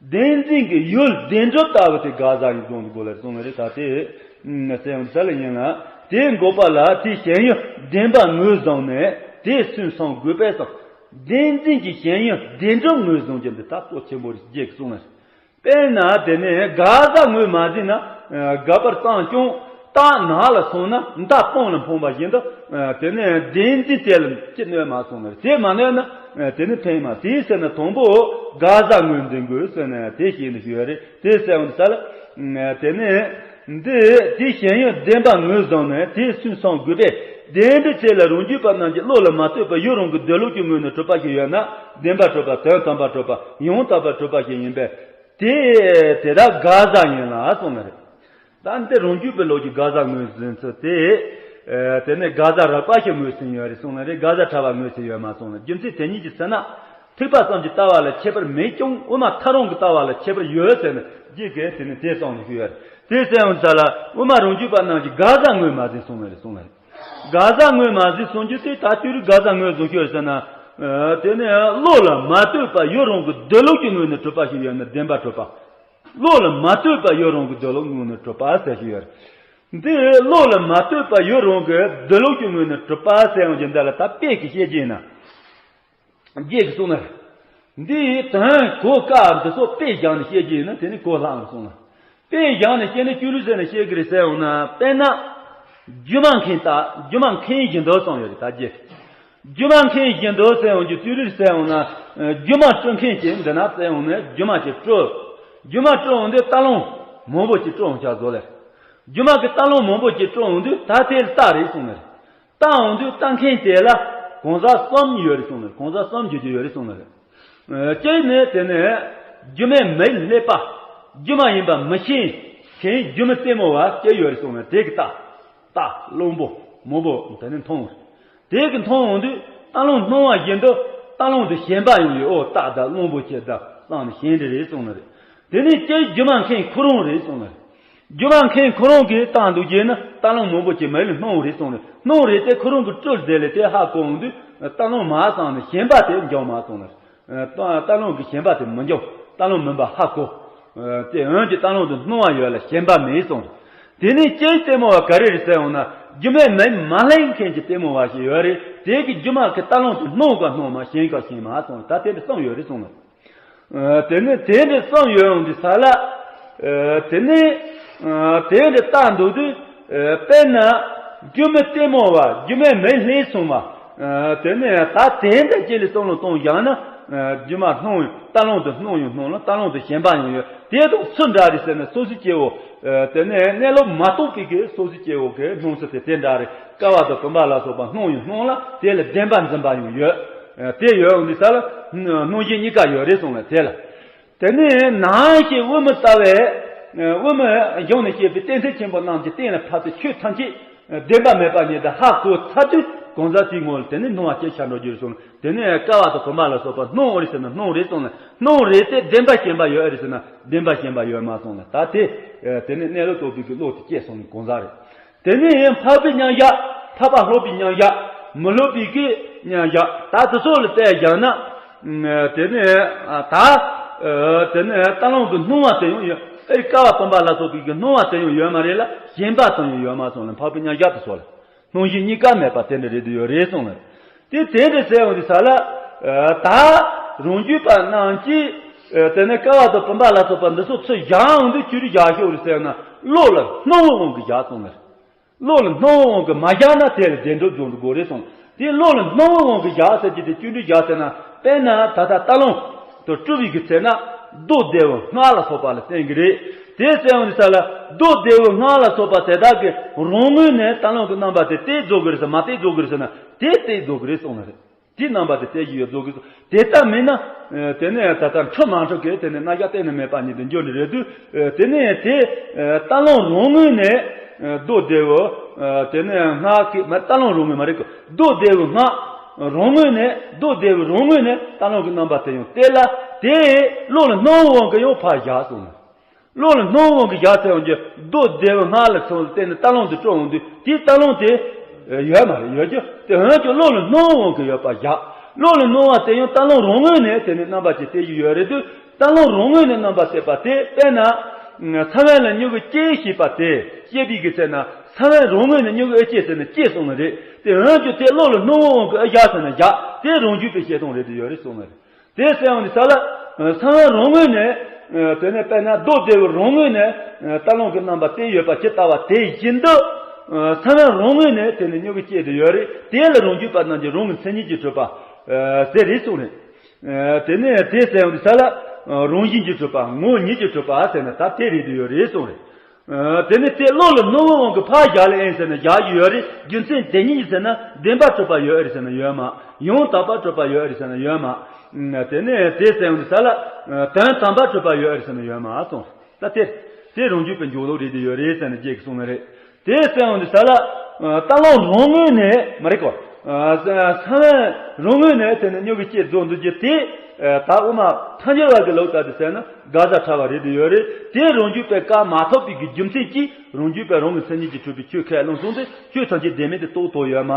བདེན་འཛིན་གྱི་ཡུལ་བདེན་གྲུབ་ལྟ་བུ་དེ་དགག་བྱ་ཡིན་གསུངས་འདུག་གོ་ལ་གསུངས་ལ་རེད། ད་དེ་ཟེར་ཡང་ཟེར་ལ་ཡིན་ལ། དེ་འགོག་པ་ལ་དེའི་ཞེན་ཡུལ་བདེན་པ་ངོས་བཟུང་ནས་དེ་སུན་སོང་དགོས་པས་སོ། བདེན་འཛིན་གྱི་ཞེན་ཡུལ་བདེན་གྲུབ་ངོས་བཟུང་རྒྱུ་འདི་ད་གཙོ་ཆེན་པོ་རེད་ཅེས་གསུངས་ལ་རེད། དཔེར་ན་དེ་ནས་དགག་བྱ་ངོས་མ་ཟིན་ན། དགག་པར་བསམ་ཀྱང་རྟགས་ནག་ལ་སོང་ན་མདའ་སྤང་ལ་འཕངས་པ་བཞིན་དུ། དེ་ནས་བདེན་འཛིན་དེ་ལ་ཅི་གནོད་མ་སོང་ན་དེ་མ་གནོད་ན། དེ་ནི་ཕན་མ་དེའི་ཟེར་ན་དང་པོ་དགག་བྱ་ངོས་འཛིན་དགོས་ཟེར་ན་དེ་ཤེས་ནི་ཞུ་ཡ་རེད། དེ་ཟེར་བ་ནི་ས་ལ། དེ་ནས་འདི་དེའི་ཞེན་ཡུལ་བདེན་པ་ངོས་བཟུང་ནས་དེ་སུན་སོང་དགོས་པས། བདེན་པའི་ཚེ་ལ་རང་རྒྱུད་པ་རྣམས་ཀྱི་བློ་ལ་མ་ལྟོས་པར་ཡུལ་རང་གི་འདོད་ལུགས་ཀྱི་ངོས་ནས་གྲུབ་པ་ཞིག་ཡོད་ན་བདེན་པར་གྲུབ་པ་དོན་དམ་པར་གྲུབ་པ་ཡང་དག་པར་གྲུབ་པ་ཞིག་ཡིན་པས། དེ་དེ་དག་དགག་བྱ་ཡིན་ལ་གསུངས་ནི་རེད། ད་འདི་རང་རྒྱུད་པའི་ལུགས་ཀྱི་དགག་བྱ་ངོས་ཟིན་ཚུལ་དེ། དེ་ནས་དགག་བྱ་རགས་པ་ཞིག་ངོས་ཟིན་ཡོད་རེད་གསུངས་ནི་རེད། དགག་བྱ་ཕྲ་བ་ངོས་ཟིན་ཡོད་མ་གསུངས་ནི། རྒྱུ་མཚན་དེ་ཉིད་ཀྱིས་ཟེར་ན། ཐེག་པ་གསུམ་གྱི་ལྟ་བ་ལ་ཁྱད་པར་མེད་ཀྱང་དབུ་མ་ཐལ་རང་གི་ལྟ་བ་ལ་ཁྱད་པར་ཡོད་ཟེར་ནས་རྒྱུད་སྐད་དེ་ནི་དེ་གསུངས་ནས་ཞུས་ཡོད་རེད། དེ་གསུངས་ས་ལ་དབུ་མ་རང་རྒྱུད་པ་རྣམས་ཀྱིས་དགག་བྱ་ངོས་མ་ཟིན་གསུངས་ནི་རེད་གསུངས་ནི་རེད། དགག་བྱ་ངོས་མ་ཟིན་གསུང་རྒྱུ་དེ་ད་ཅི་རིགས་དགག་བྱ་ངོས་བཟུང་ཤོད་ཟེར་ན། དེ་ནས་བློ་ལ་མ་ལྟོས་པར་ཡུལ་རང་གི་འདོད་ལུགས་ཀྱི་ངོས་ནས་གྲུབ་པ་ཞིག་ཡོད་ན་བདེན་པར་གྲུབ་པ། བློ་ལ་མ་ལྟོས་པར་ཡུལ་རང་གི་འདོད་ལུགས་ངོས་ནས་གྲུབ་པ་ཟེར་ཞིག་ཡོད་རེད། འདི་བློ་ལ་མ་ལྟོས་པར་ཡུལ་རང་གི་འདོད་ལུགས་ཀྱི་ངོས་ནས་གྲུབ་པ་ཟེར་ཡང་རྒྱུ་འདི་ལ་ད་དཔེ་གི་བཤད་རྒྱུ་ཡིན་ན། རྒྱས་ཀྱི་གསུངས་ན། འདི་ཡི་དོན་གོ་སྐབས་འདི་ཚོ་དཔེ་བཞག་ནས་བཤད་རྒྱུ་ཡིན་ན་དེ་ནི་གོ་ལྷག་ནས་གསུངས་ན། དཔེ་བཞག་ནས་བཤད་ན་ཅི་ལུགས་ཟེར་ནས་བཤད་ཀྱི་རེད་ཟེར་ཡོང་ན། དཔེར་ན། སྒྱུ་མ་མཁན་དག་སྒྱུ་མ་མཁན་བཞིན་དུ་གསུངས་ཡོད་རེད་ད་རྒྱས། སྒྱུ་མ་མཁན་བཞིན་དུ་ཟེར་ཡོང་རྒྱུ་ཅི་ལུགས་ཟེར་ཡོང་ན། སྒྱུ་མ་སྤྲུལ་མཁན་གྱིས་འདི་ན་ཟེར་ཡོང་ན་སྒྱུ་མ་ཅིག་སྤྲུལ། སྒྱུ་མ་སྤྲུལ་ཡོང་དུས་རྟ་ལུང་མང་པོ་ཅིག་སྤྲུལ་ཡོང་ཆ་བཟོ་ལེ། སྒྱུ་མ་གི་རྟ་ལུང་མང་པོ་ཅིག་སྤྲུལ་ཡོང་དུས་ད་དེ་རྟ་རེད་གསུངས་ནས། རྟ་ཡོང་དུས་རྟ་མཁན་དེ་ལ་གང་ཟག་གསུམ་ཡོད་རེད་གསུངས་ནས། གང་ཟག་གསུམ་བརྗོད་ཀྱི་ཡོད་རེད་གསུངས་ནས། གཅིག་ནི་དེ་ནས་སྒྱུ་མའི་མིག་ལྷས་པ། སྒྱུ་མ་ཡིན་པ་མི་ཤེས་མཁན་སྒྱུ་མའི་ལྟད་མོ་བ་གཅིག་ཡོད་རེད་གསུངས་ནས། དེ་གི་རྟ། རྟ་གླང་པོ་མང་པོ་དེ་ནས་མཐོང་། དེ་གི་མཐོང་ཡོང་དུས་རྟ་ལུང་སྣང་བ་བཞིན་དུ་རྟ་ལུང་དུ་ཞེན་པ་ཡོང་ཡོད། ཨོ་རྟ་དང་གླང་པོ་ཆེ་དང་བསམ་ནས་ཞེན་འདྲ་རེད་གསུངས་ནི་རེད། དེ་ནས་སྐྱེ་སྒྱུ་མ་མཁན་ཁོ་རང་རེད་གསུངས་ནི་རེད། སྒྱུ་མ་མཁན་ཁོ་རང་གིས་རྟ་འདུག་རྗེས་ནི་རྟ་ལུང་མང་པོ་ཅིག་མིག་ལ་སྣང་རེད་གསུངས་ནས། སྣང་རེད་དེ་ཁོ་རང་གི་སྤྲུལ་བསྡད་ལས་དེ་ཧ་གོ་འོང་དུས་རྟ་ལུང་མ་བསམ་ནས་ཞེན་པ་དེ་འཇོག་མ་སོང་ནས། རྟ་རྟ་ལུང་གི་ཞེན་པ་དེ་མི་འཇོག་རྟ་ལུང་མིན་པ་ཧ་གོ། དེ་འོན་ཀྱང་རྟ་ལུང་དུ་སྣང་བ་ཡོད་ལ་ཞེན་པ་མེད་གསུངས། དེ་ནས་སྐྱེ་ལྟད་མོ་བ་ག་རེ་རེད་ཟེར་འོང་ན། སྒྱུ་མའི་མིག་མ་ལྷན་མཁན་གྱི་ལྟད་མོ་བ་ཞིག་ཡོད་རེད། དེ་གི་སྒྱུ་མ་གི་རྟ་ལུང་དུ་སྣང་ག་སྣང་མ་ཞེན་ག་ཞེན་མ་སོང་། ད་དེ་འདྲ་གསུམ་ཡོད་རེད་གསུངས་ནས། དེ་ནས་དེ་འདྲ་གསུམ་ཡོད་འོང་དུས་ས་ལ། དེ་ནས་དེ་འདྲ་ལྟ་འདུག་དུས། དཔེར་ན། སྒྱུ་མའི་ལྟད་མོ་བ་སྒྱུ་མའི་མིག་ལྷས་སོང་བ། དེ་ནས་ད་དེ་འདྲ་ཅིག་ལ་བསམ་བློ་གཏོང་བཞག་ན། སྒྱུ་མ་སྣང་ཡང་རྟ་ལུང་དུ་སྣང་ཡང་སྣང་ལ་རྟ་ལུང་དུ་ཞེན་པ་ཡང་ཡོད། དེ་དང་སུ་འདྲ་རེད་ཟེར་ན་སོ་སོ་སྐྱེ་བོ། དེ་ནས་གནས་ལུགས་མ་རྟོགས་པའི་གི་སོ་སོ་སྐྱེ་བོ་གི་སྣང་ཚུལ་དེ་དེ་འདྲ་རེད། ཀ་བ་དང་བུམ་པ་ལ་སོགས་པ་སྣང་ཡང་སྣང་ལ་དེ་ལ་བདེན་པར་འཛིན་པ་ཡང་ཡོད། དེ་ཡོད་འོང་དུས་ས་ལ། སྣང་ཞེན་གཉིས་ཀ་ཡོད་རེད་གསུངས་ལ་དེ་ལ། དེ་ནས་ནང་བཞིན་དབུ་མའི་ལྟ་བས། དབུ་མའི་གཞུང་ནས་བཤད་པའི་གཏན་ཚིགས་ཆེན་པོ་རྣམས་ཀྱི་སྟེང་ལ་ཕབ་སྟེ་ཆོས་ཐམས་ཅད་བདེན་པ་མེད་པ་ཉིད་དུ་ཧ་གོ་ཚར་དུས་གང་ཟག་དེའི་ངོ་ལ་དེ་ནས་སྣང་བ་སྐྱེ་འཆར་འགྲོ་རྒྱུ་རེད་གསུངས། དེ་ནས་ཀ་བ་དང་བུམ་པ་ལ་སོགས་པ་སྣང་རེད་ཟེར་ན་སྣང་རེད་གསུངས་ནས། སྣང་རེད་དེ་བདེན་པ་ཞེན་པ་ཡོད་རེད་ཟེར་ན་བདེན་པ་ཞེན་པ་ཡོད་མ་གསུངས་ནས། ད་དེ། དེ་ནས་གནས་ལུགས་རྟོགས་པའི་གི་བློ་དེ་སྐྱེས་སོང་ནས་གང་ཟག་རེད། དེ་ནས་འཕགས་པའི་མཉམ་གཞག་འཕགས་པ་ལྷོད་པའི་མཉམ་གཞག་མི་ལྷོད་པའི་གི་མཉམ་གཞག་ད་དེ་ཚོ་ལ་བལྟས་བཞག་ན། དེ་ནས་ད། དེ་ནས་རྟ་ལུང་གི་སྣང་བ་དེ་ཡང་ཡོད། ཨེ་ཀ་བ་བུམ་པ་ལ་སོགས་པའི་གི་སྣང་བ་དེ་ཡང་ཡོད་མ་རེད་ལ་ཞེན་པ་དེ་ཡང་ཡོད་མ་སོང་ལ་འཕགས་པའི་མཉམ་གཞག་དེ་ཚོ་ལ། སྣང་ཞེན་གཉིས་ཀ་མེད་པ་དེ་འདྲ་རེད་དུ་ཡོད་རེད་གསུངས་ལ། དེ་དེ་འདྲ་ཟེར་འོང་དུས་ས་ལ། ད། རང་རྒྱུད་པ་རྣམས་ཀྱིས། དེ་ནས་ཀ་བ་དང་བུམ་པ་ལ་སོགས་པ་འདི་ཚོ་ཚུར་བཞག་འོང་དུས་ཅི་རིགས་བཞག་ཤོག་རེད་ཟེར་ན་བློ་ལ་སྣང་བའི་དབང་གིས་བཞག་གསུངས་ལ། བློ་ལ་སྣང་བའི་དབང་གིས་མ་བཞག་ན་དེ་ལ་བདེན་གྲུབ་སྦྱོང་དུ་དགོས་རེད་གསུངས། དེ་བློ་ལ་སྣང་བའི་དབང་གིས་བཞག་ཟེར་གྱི་དེ་ཅི་འདྲ་བཞག་ཟེར་ན། དཔེར་ན་ད་ལྟ་རྟ་ལུང་དུ་སྤྲུལ་བའི་གི་ཚེ་ན་མདོ་སྡེ་པའི་སྔགས་ལ་སོགས་པ་ལ་བརྟེན་གྱི་རེད། དེ་ཟེར་འོང་དུས་ས་ལ་མདོ་སྡེ་པའི་སྔགས་ལ་སོགས་པ་དེ་དག་གི་རང་ངོས་ནས་རྟ་ལུང་གི་རྣམ་པ་དེ་གཏད་རྫོགས་ཀྱི་རེད་ཟེར་མ་གཏད་རྫོགས་ཀྱི་རེད་ཟེར་ན་དེ་གཏད་རྫོགས་ཀྱི་རེད་གསུངས་ནི་རེད། དེའི་རྣམ་པ་དེ་གཏད་ཀྱི་ཡོད་རྫོགས་ཀྱི་སོ། དེ་ལྟ་མིན་ན། དེ་ནས་ད་ལྟ་འཁྲུལ་མ་འཁྲུལ་གྱི་དེ་ནས་རྣམ་གཞག་གཏན་ནས་མེད་པ་ཉིད་དུ་འགྱུར་ནི་རེད་དུས། དེ་ནས་དེ། རྟ་ལུང་རང་ངོས་ནས། མདོ་སྡེ་པའི། དེ་ནས་སྔགས་ཀྱི་མ་རྟ་ལུང་རང་ངོས་མ་རེད་གི་མདོ་སྡེ་པའི་སྔགས། རང་ངོས་ནས་མདོ་སྡེ་པའི་རང་ངོས་ནས་རྟ་ལུང་གི་རྣམ་པ་དེ་ཡང་གཏད་ལ་དེ། བློ་ལ་སྣང་བའི་དབང་གིས་ཡང་ཕར་བཞག་སོང་ནས། བློ་ལ་སྣང་བའི་དབང་གིས་བཞག་ཚེ་འོང་རྒྱུ་མདོ་སྡེ་པའི་སྔགས་ལ་སོགས་ལ་བརྟེན་ནས་རྟ་ལུང་དུ་སྤྲོ་འོང་དུས་དེའི་རྟ་ལུང་དེ། ཡོད་མ་རེད་ཡོད་རྒྱུ་དེ་འོན་ཀྱང་བློ་ལ་སྣང་བའི་དབང་གིས་ཡོད་པ་བཞག་བློ་ལ་སྣང་བ་དེ་ཡང་རྟ་གླང་རང་ངོས་ནས་དེ་ནི་རྣམ་པ་ཅིག་སྟེར་གྱི་ཡོད་རེད་དུས། རྟ་གླང་རང་ངོས་ནས་རྣམ་པ་སྟེར་བ་དེ་དཔེར་ན། ས་བོན་ལ་སྨྱུ་གུ་སྐྱེས་ཞེས་པ་དེ་བཤད་པའི་གི་ཚེ་ན། ས་བོན་རང་ངོས་ནས་སྨྱུ་གུ་ཨེ་སྐྱེས་ཟེར་ན་སྐྱེས་སོང་ནི་རེད། དེ་འོན་ཀྱང་དེ་བློ་ལ་སྣང་བའི་དབང་གིས་ཨེ་བཞག་ཟེར་ན་བཞག་དེ་རང་རྒྱུད་པའི་བཤད་སྟངས་རེད་དུ་ཡོད་རེད་གསུངས་ནི་རེད། དེ་གསལ་བ་འདི་ས་ལ། ས་བོན་རང་ངོས་ནས། དེ་ནས་དཔེར་ན་རྡོ་རྡེ་བོ་རང་ངོས་ནས། རྟ་གླང་གི་རྣམ་པ་སྟེར་ཡོད་པ་ཇི་ལྟ་བ་དེ་བཞིན་དུ། ས་བོན་རང་ངོས་ནས་དེ་ནི་སྨྱུ་གུ་སྐྱེས་ཏེ་ཡོད་རེད། དེ་ལ་རང་རྒྱུད་པ་རྣམས་ཀྱིས་རང་གི་མཚན་ཉིད་ཀྱིས་གྲུབ་པ། ཟེར་རེད་གསུངས་རེད། དེ་ནས་དེ་གསལ་བ་འདི་ས་ལ། རང་བཞིན་གྱིས་གྲུབ་པ་ངོ་བོ་ཉིད་ཀྱིས་གྲུབ་པ་ཟེར་ན་ད་དེ་རེད་དུ་ཡོད་རེད་གསུངས་རེད། དེ་ནི་དེ་བློ་ལ་སྣང་བའི་དབང་གིས་ཕར་བཞག་ལེ་ཨེ་ཟེར་ན་བཞག་གི་ཡོད་རེད། རྒྱུ་མཚན་དེ་ཉིད་ཀྱིས་ཟེར་ན་བདེན་པར་གྲུབ་པ་ཡོད་ཨེ་རེད་ཟེར་ན་ཡོད་མ། ཡང་དག་པར་གྲུབ་པ་ཡོད་ཨེ་རེད་ཟེར་ན་ཡོད་མ། དེ་ནས་དེ་གསལ་བ་འདི་ས་ལ། དོན་དམ་པར་གྲུབ་པ་ཡོད་ཨེ་རེད་ཟེར་ན་ཡོད་མ་གསུངས། ད་དེ། དེ་རང་རྒྱུད་པའི་འཇུག་ལུགས་རེད་དུ་ཡོད་རེད་ཟེར་ན་རྗེས་ཀྱི་གསུངས་ནི་རེད། དེ་གསལ་བ་འདི་ས་ལ། རྟ་གླང་རང་ངོས་ནས་མ་རེད་གོ། ས་བོན་རང་ངོས་ནས་དེ་ནི་སྨྱུ་གུ་སྐྱེས་རྫོགས་འདུག་རྒྱུ་དེ། ད་དབུ་མ་ཐལ་འགྱུར་བ་གི་ལུགས་ལྟར་དུ་ཟེར་ན་དགག་བྱ་ཕྲ་བ་རེད་དུ་ཡོད་རེད། དེ་རང་རྒྱུད་པའི་བཀག་མ་ཐུབ་པའི་གི་རྒྱུ་མཚན་གྱིས་རང་རྒྱུད་པའི་རང་གི་མཚན་ཉིད་ཀྱིས་གྲུབ་པའི་ཆོས་ཁས་བླངས་སོང་སྟེ་ཆོས་ཐམས་ཅད་བདེན་མེད་དུ་རྟོགས་ཐུབ་ཡོད་མ།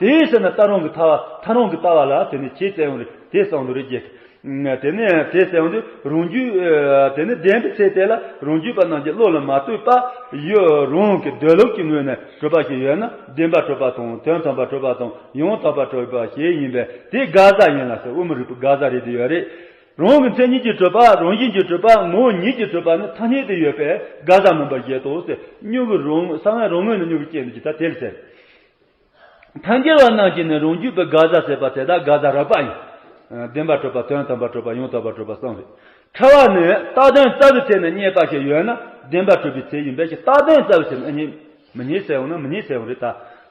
དེ་ཟེར་ན་ཐལ་རང་གི་ཐལ་བ་ཐལ་རང་གི་ལྟ་བ་ལ་དེ་ནི་ཆེས་གསལ་བ་རེད་དེ་གསུངས་འདུག་རེད་ཀྱི། དེ་ནས་དེ་གསལ་བ་འདི་རང་རྒྱུད། དེ་ནི་བདེན་པའི་ཚེ་དེ་ལ་རང་རྒྱུད་པ་རྣམས་ཀྱི་བློ་ལ་མ་ལྟོས་པར་ཡུལ་རང་གི་འདོད་ལུགས་ཀྱི་ངོས་ནས་གྲུབ་པ་ཞིག་ཡོད་ན་བདེན་པར་གྲུབ་པ་དང་དོན་དམ་པར་གྲུབ་པ་དང་ཡང་དག་པར་གྲུབ་པ་ཞིག་ཡིན་པས་དེ་དགག་བྱ་ཡིན་ལ་ཟེར། དབུ་མའི་རིགས་པའི་དགག་བྱ་རེད་དུ་ཡོད་རེད། རང་གི་མཚན་ཉིད་ཀྱིས་གྲུབ་པ་རང་བཞིན་གྱིས་གྲུབ་པ་ངོ་བོ་ཉིད་ཀྱིས་གྲུབ་པ་ནི་ཐ་སྙད་དུ་ཡོད་པས་དགག་བྱ་མིན་པར་བཞེད་དོ་ཟེར། སྨྱུ་གུ་རང་ས་བོན་རང་ངོས་ནས་སྨྱུ་གུ་སྐྱེས་ནས་ཀྱི་ད་དེ་ལ་ཟེར། ཐལ་འགྱུར་བ་རྣམས་ཀྱིས་ནི་རང་རྒྱུད་པའི་དགག་བྱ་ཟེར་བ་དེ་དག་དགག་བྱ་རགས་པ་ཡིན། བདེན་པར་གྲུབ་པ་དོན་དམ་པར་གྲུབ་པ་ཡང་དག་པར་གྲུབ་པ་གསུམ་རེད། ཕྲ་བ་ནི་རྟགས་དོན་རྩ་བའི་ཚེ་ནས་རྙེད་པ་ཞིག་ཡོད་ན་བདེན་པར་གྲུབ་པའི་ཚེ་ཡིན་པས་ཀྱི་རྟགས་དོན་རྩ་བའི་ཚེ་ནས་རྙེད། མི་རྙེད་ཟེར་འོང་ན་མི་རྙེད་ཟེར་འོང་རེད་ད།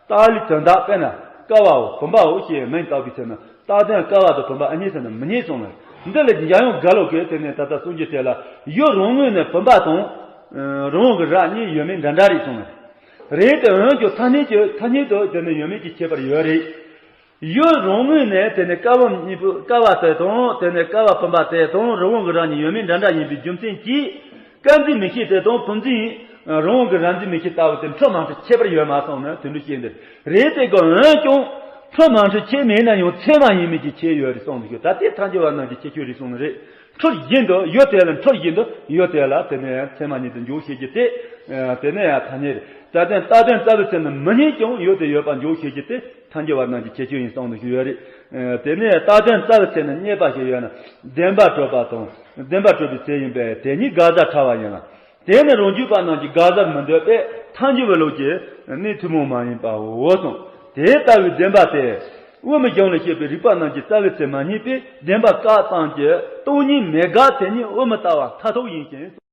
རྟགས་ལས་དོན་དག་དཔེར་ན་ཀ་བའོ་བུམ་པའོ་ཞེས་མིང་བཏགས་པའི་ཚེ་ན་རྟགས་དོན་ཀ་བ་དང་བུམ་པ་ཨ་རྙེད་ཟེར་ན་མི་རྙེད་གསུངས་ནས་འདི་ལ་འཇམ་དབྱངས་རྒ་ལོ་གིས་དེ་ནས་ད་ལྟ་གསུང་རྒྱུ་དེ་ལ་ཡུལ་རང་ངོས་ནས་བུམ་པ་དང་། རི་བོང་གི་རྭ་གཉིས་ཡོད་མེད་འདྲ་འདྲ་རེད་གསུངས་ནས། རེད་དེ་འོན་ཀྱང་ཐ་སྙད་ཀྱི་ཐ་སྙད་དུ་དེ་ནི་ཡོད་མེད་ཀྱི་ཁྱད་པར་ཡོད་རེད། ཡུལ་རང་ངོས་ནས་དེ་ནི་ཀ་བ་གཉིས་པོ་ཀ་བ་དེ་དང་དེ་ནི་ཀ་བ་བུམ་པ་དེ་དང་རི་བོང་གི་རྭ་གཉིས་ཡོད་མེད་འདྲ་འདྲ་ཡིན་པའི་རྒྱུ་མཚན་གྱིས་ཀ་འཛིན་མིག་ཤེས་དེ་དང་བུ་འཛིན་རི་བོང་གི་རྭ་འཛིན་མིག་ཤེས་ལྟ་བུ་དེ་འཁྲུལ་མ་འཁྲུལ་ཁྱད་པར་ཡོད་མ་སོང་ན་དེ་འདྲ་བཤད་འདི་རེད་དེ་གི་འོན་ཀྱང་འཁྲུལ་མ་འཁྲུལ་ཁྱད་མེད་ན་ཡང་ཚད་མ་ཡིན་མིན་གྱི་ཁྱད་ཡོད་རེད་གསུངས་འདུག་ད་དེ་ཐལ་འགྱུར་བ་རྣམས་ཀྱི་ཁྱད་ཆོས་རེད་གསུངས་ནི་རེད། འཁྲུལ་བཞིན་དུ་ཡུལ་དེ་ལ་འཁྲུལ་བཞིན་དུ་ཡུལ་དེ་ལ་དེ་ནས་ཚད་མ་ཉིད་དུ་འཇོག་བྱེད་ཀྱི་སྟེ། དེ་ནས་ཡང་ཐ་སྙད་རེད། རྩ་དོན་རྟགས་དོན་རྩ་བའི་ཚེ་ན་མི་རྙེད་ཀྱང་ཡུལ་དེ་ཡོད་པ་འཇོག་བྱེད་ཀྱི་སྟེ་ཐལ་འགྱུར་བ་རྣམས་ཀྱི་ཁྱད་ཆོས་ཡིན་གསུངས་ནས་ཞུས་ཡོད་རེད། དེ་ནས་རྟགས་དོན་རྩ་བའི་ཚེ་ན་རྙེད་པ་ཞིག་ཡོད་ན་བདེན་པར་གྲུབ་པ་དང་བདེན་པར་གྲུབ་པའི་ཚེ་ཡིན་པས་དེ་ཉིད་དགག་བྱ་ཕྲ་བ་ཡིན་ལ། དེ་ནི་རང་རྒྱུད་པ་རྣམས་ཀྱིས་དགག་བྱར་མི་འདོད་པས་ཐལ་འགྱུར་བའི་ལུགས་ཀྱི་གནད་ཐུན་མོང་མ་ཡིན་པའོ་གསུངས། དེ་ལྟ་བུའི་བདེན་པ་དེ། དབུ་མའི་གཞུང་ལ་བཤད་པའི་རིགས་པ་རྣམས་ཀྱི་རྩ་བའི་ཚེ་མ་རྙེད་པས་བདེན་པ་བཀག་ཙམ་གྱི་སྟོང་ཉིད་མེད་དགག་དེ་ཉིད་དབུ་མའི་ལྟ་བ་མཐར་ཐུག་ཡིན་ཞིང་།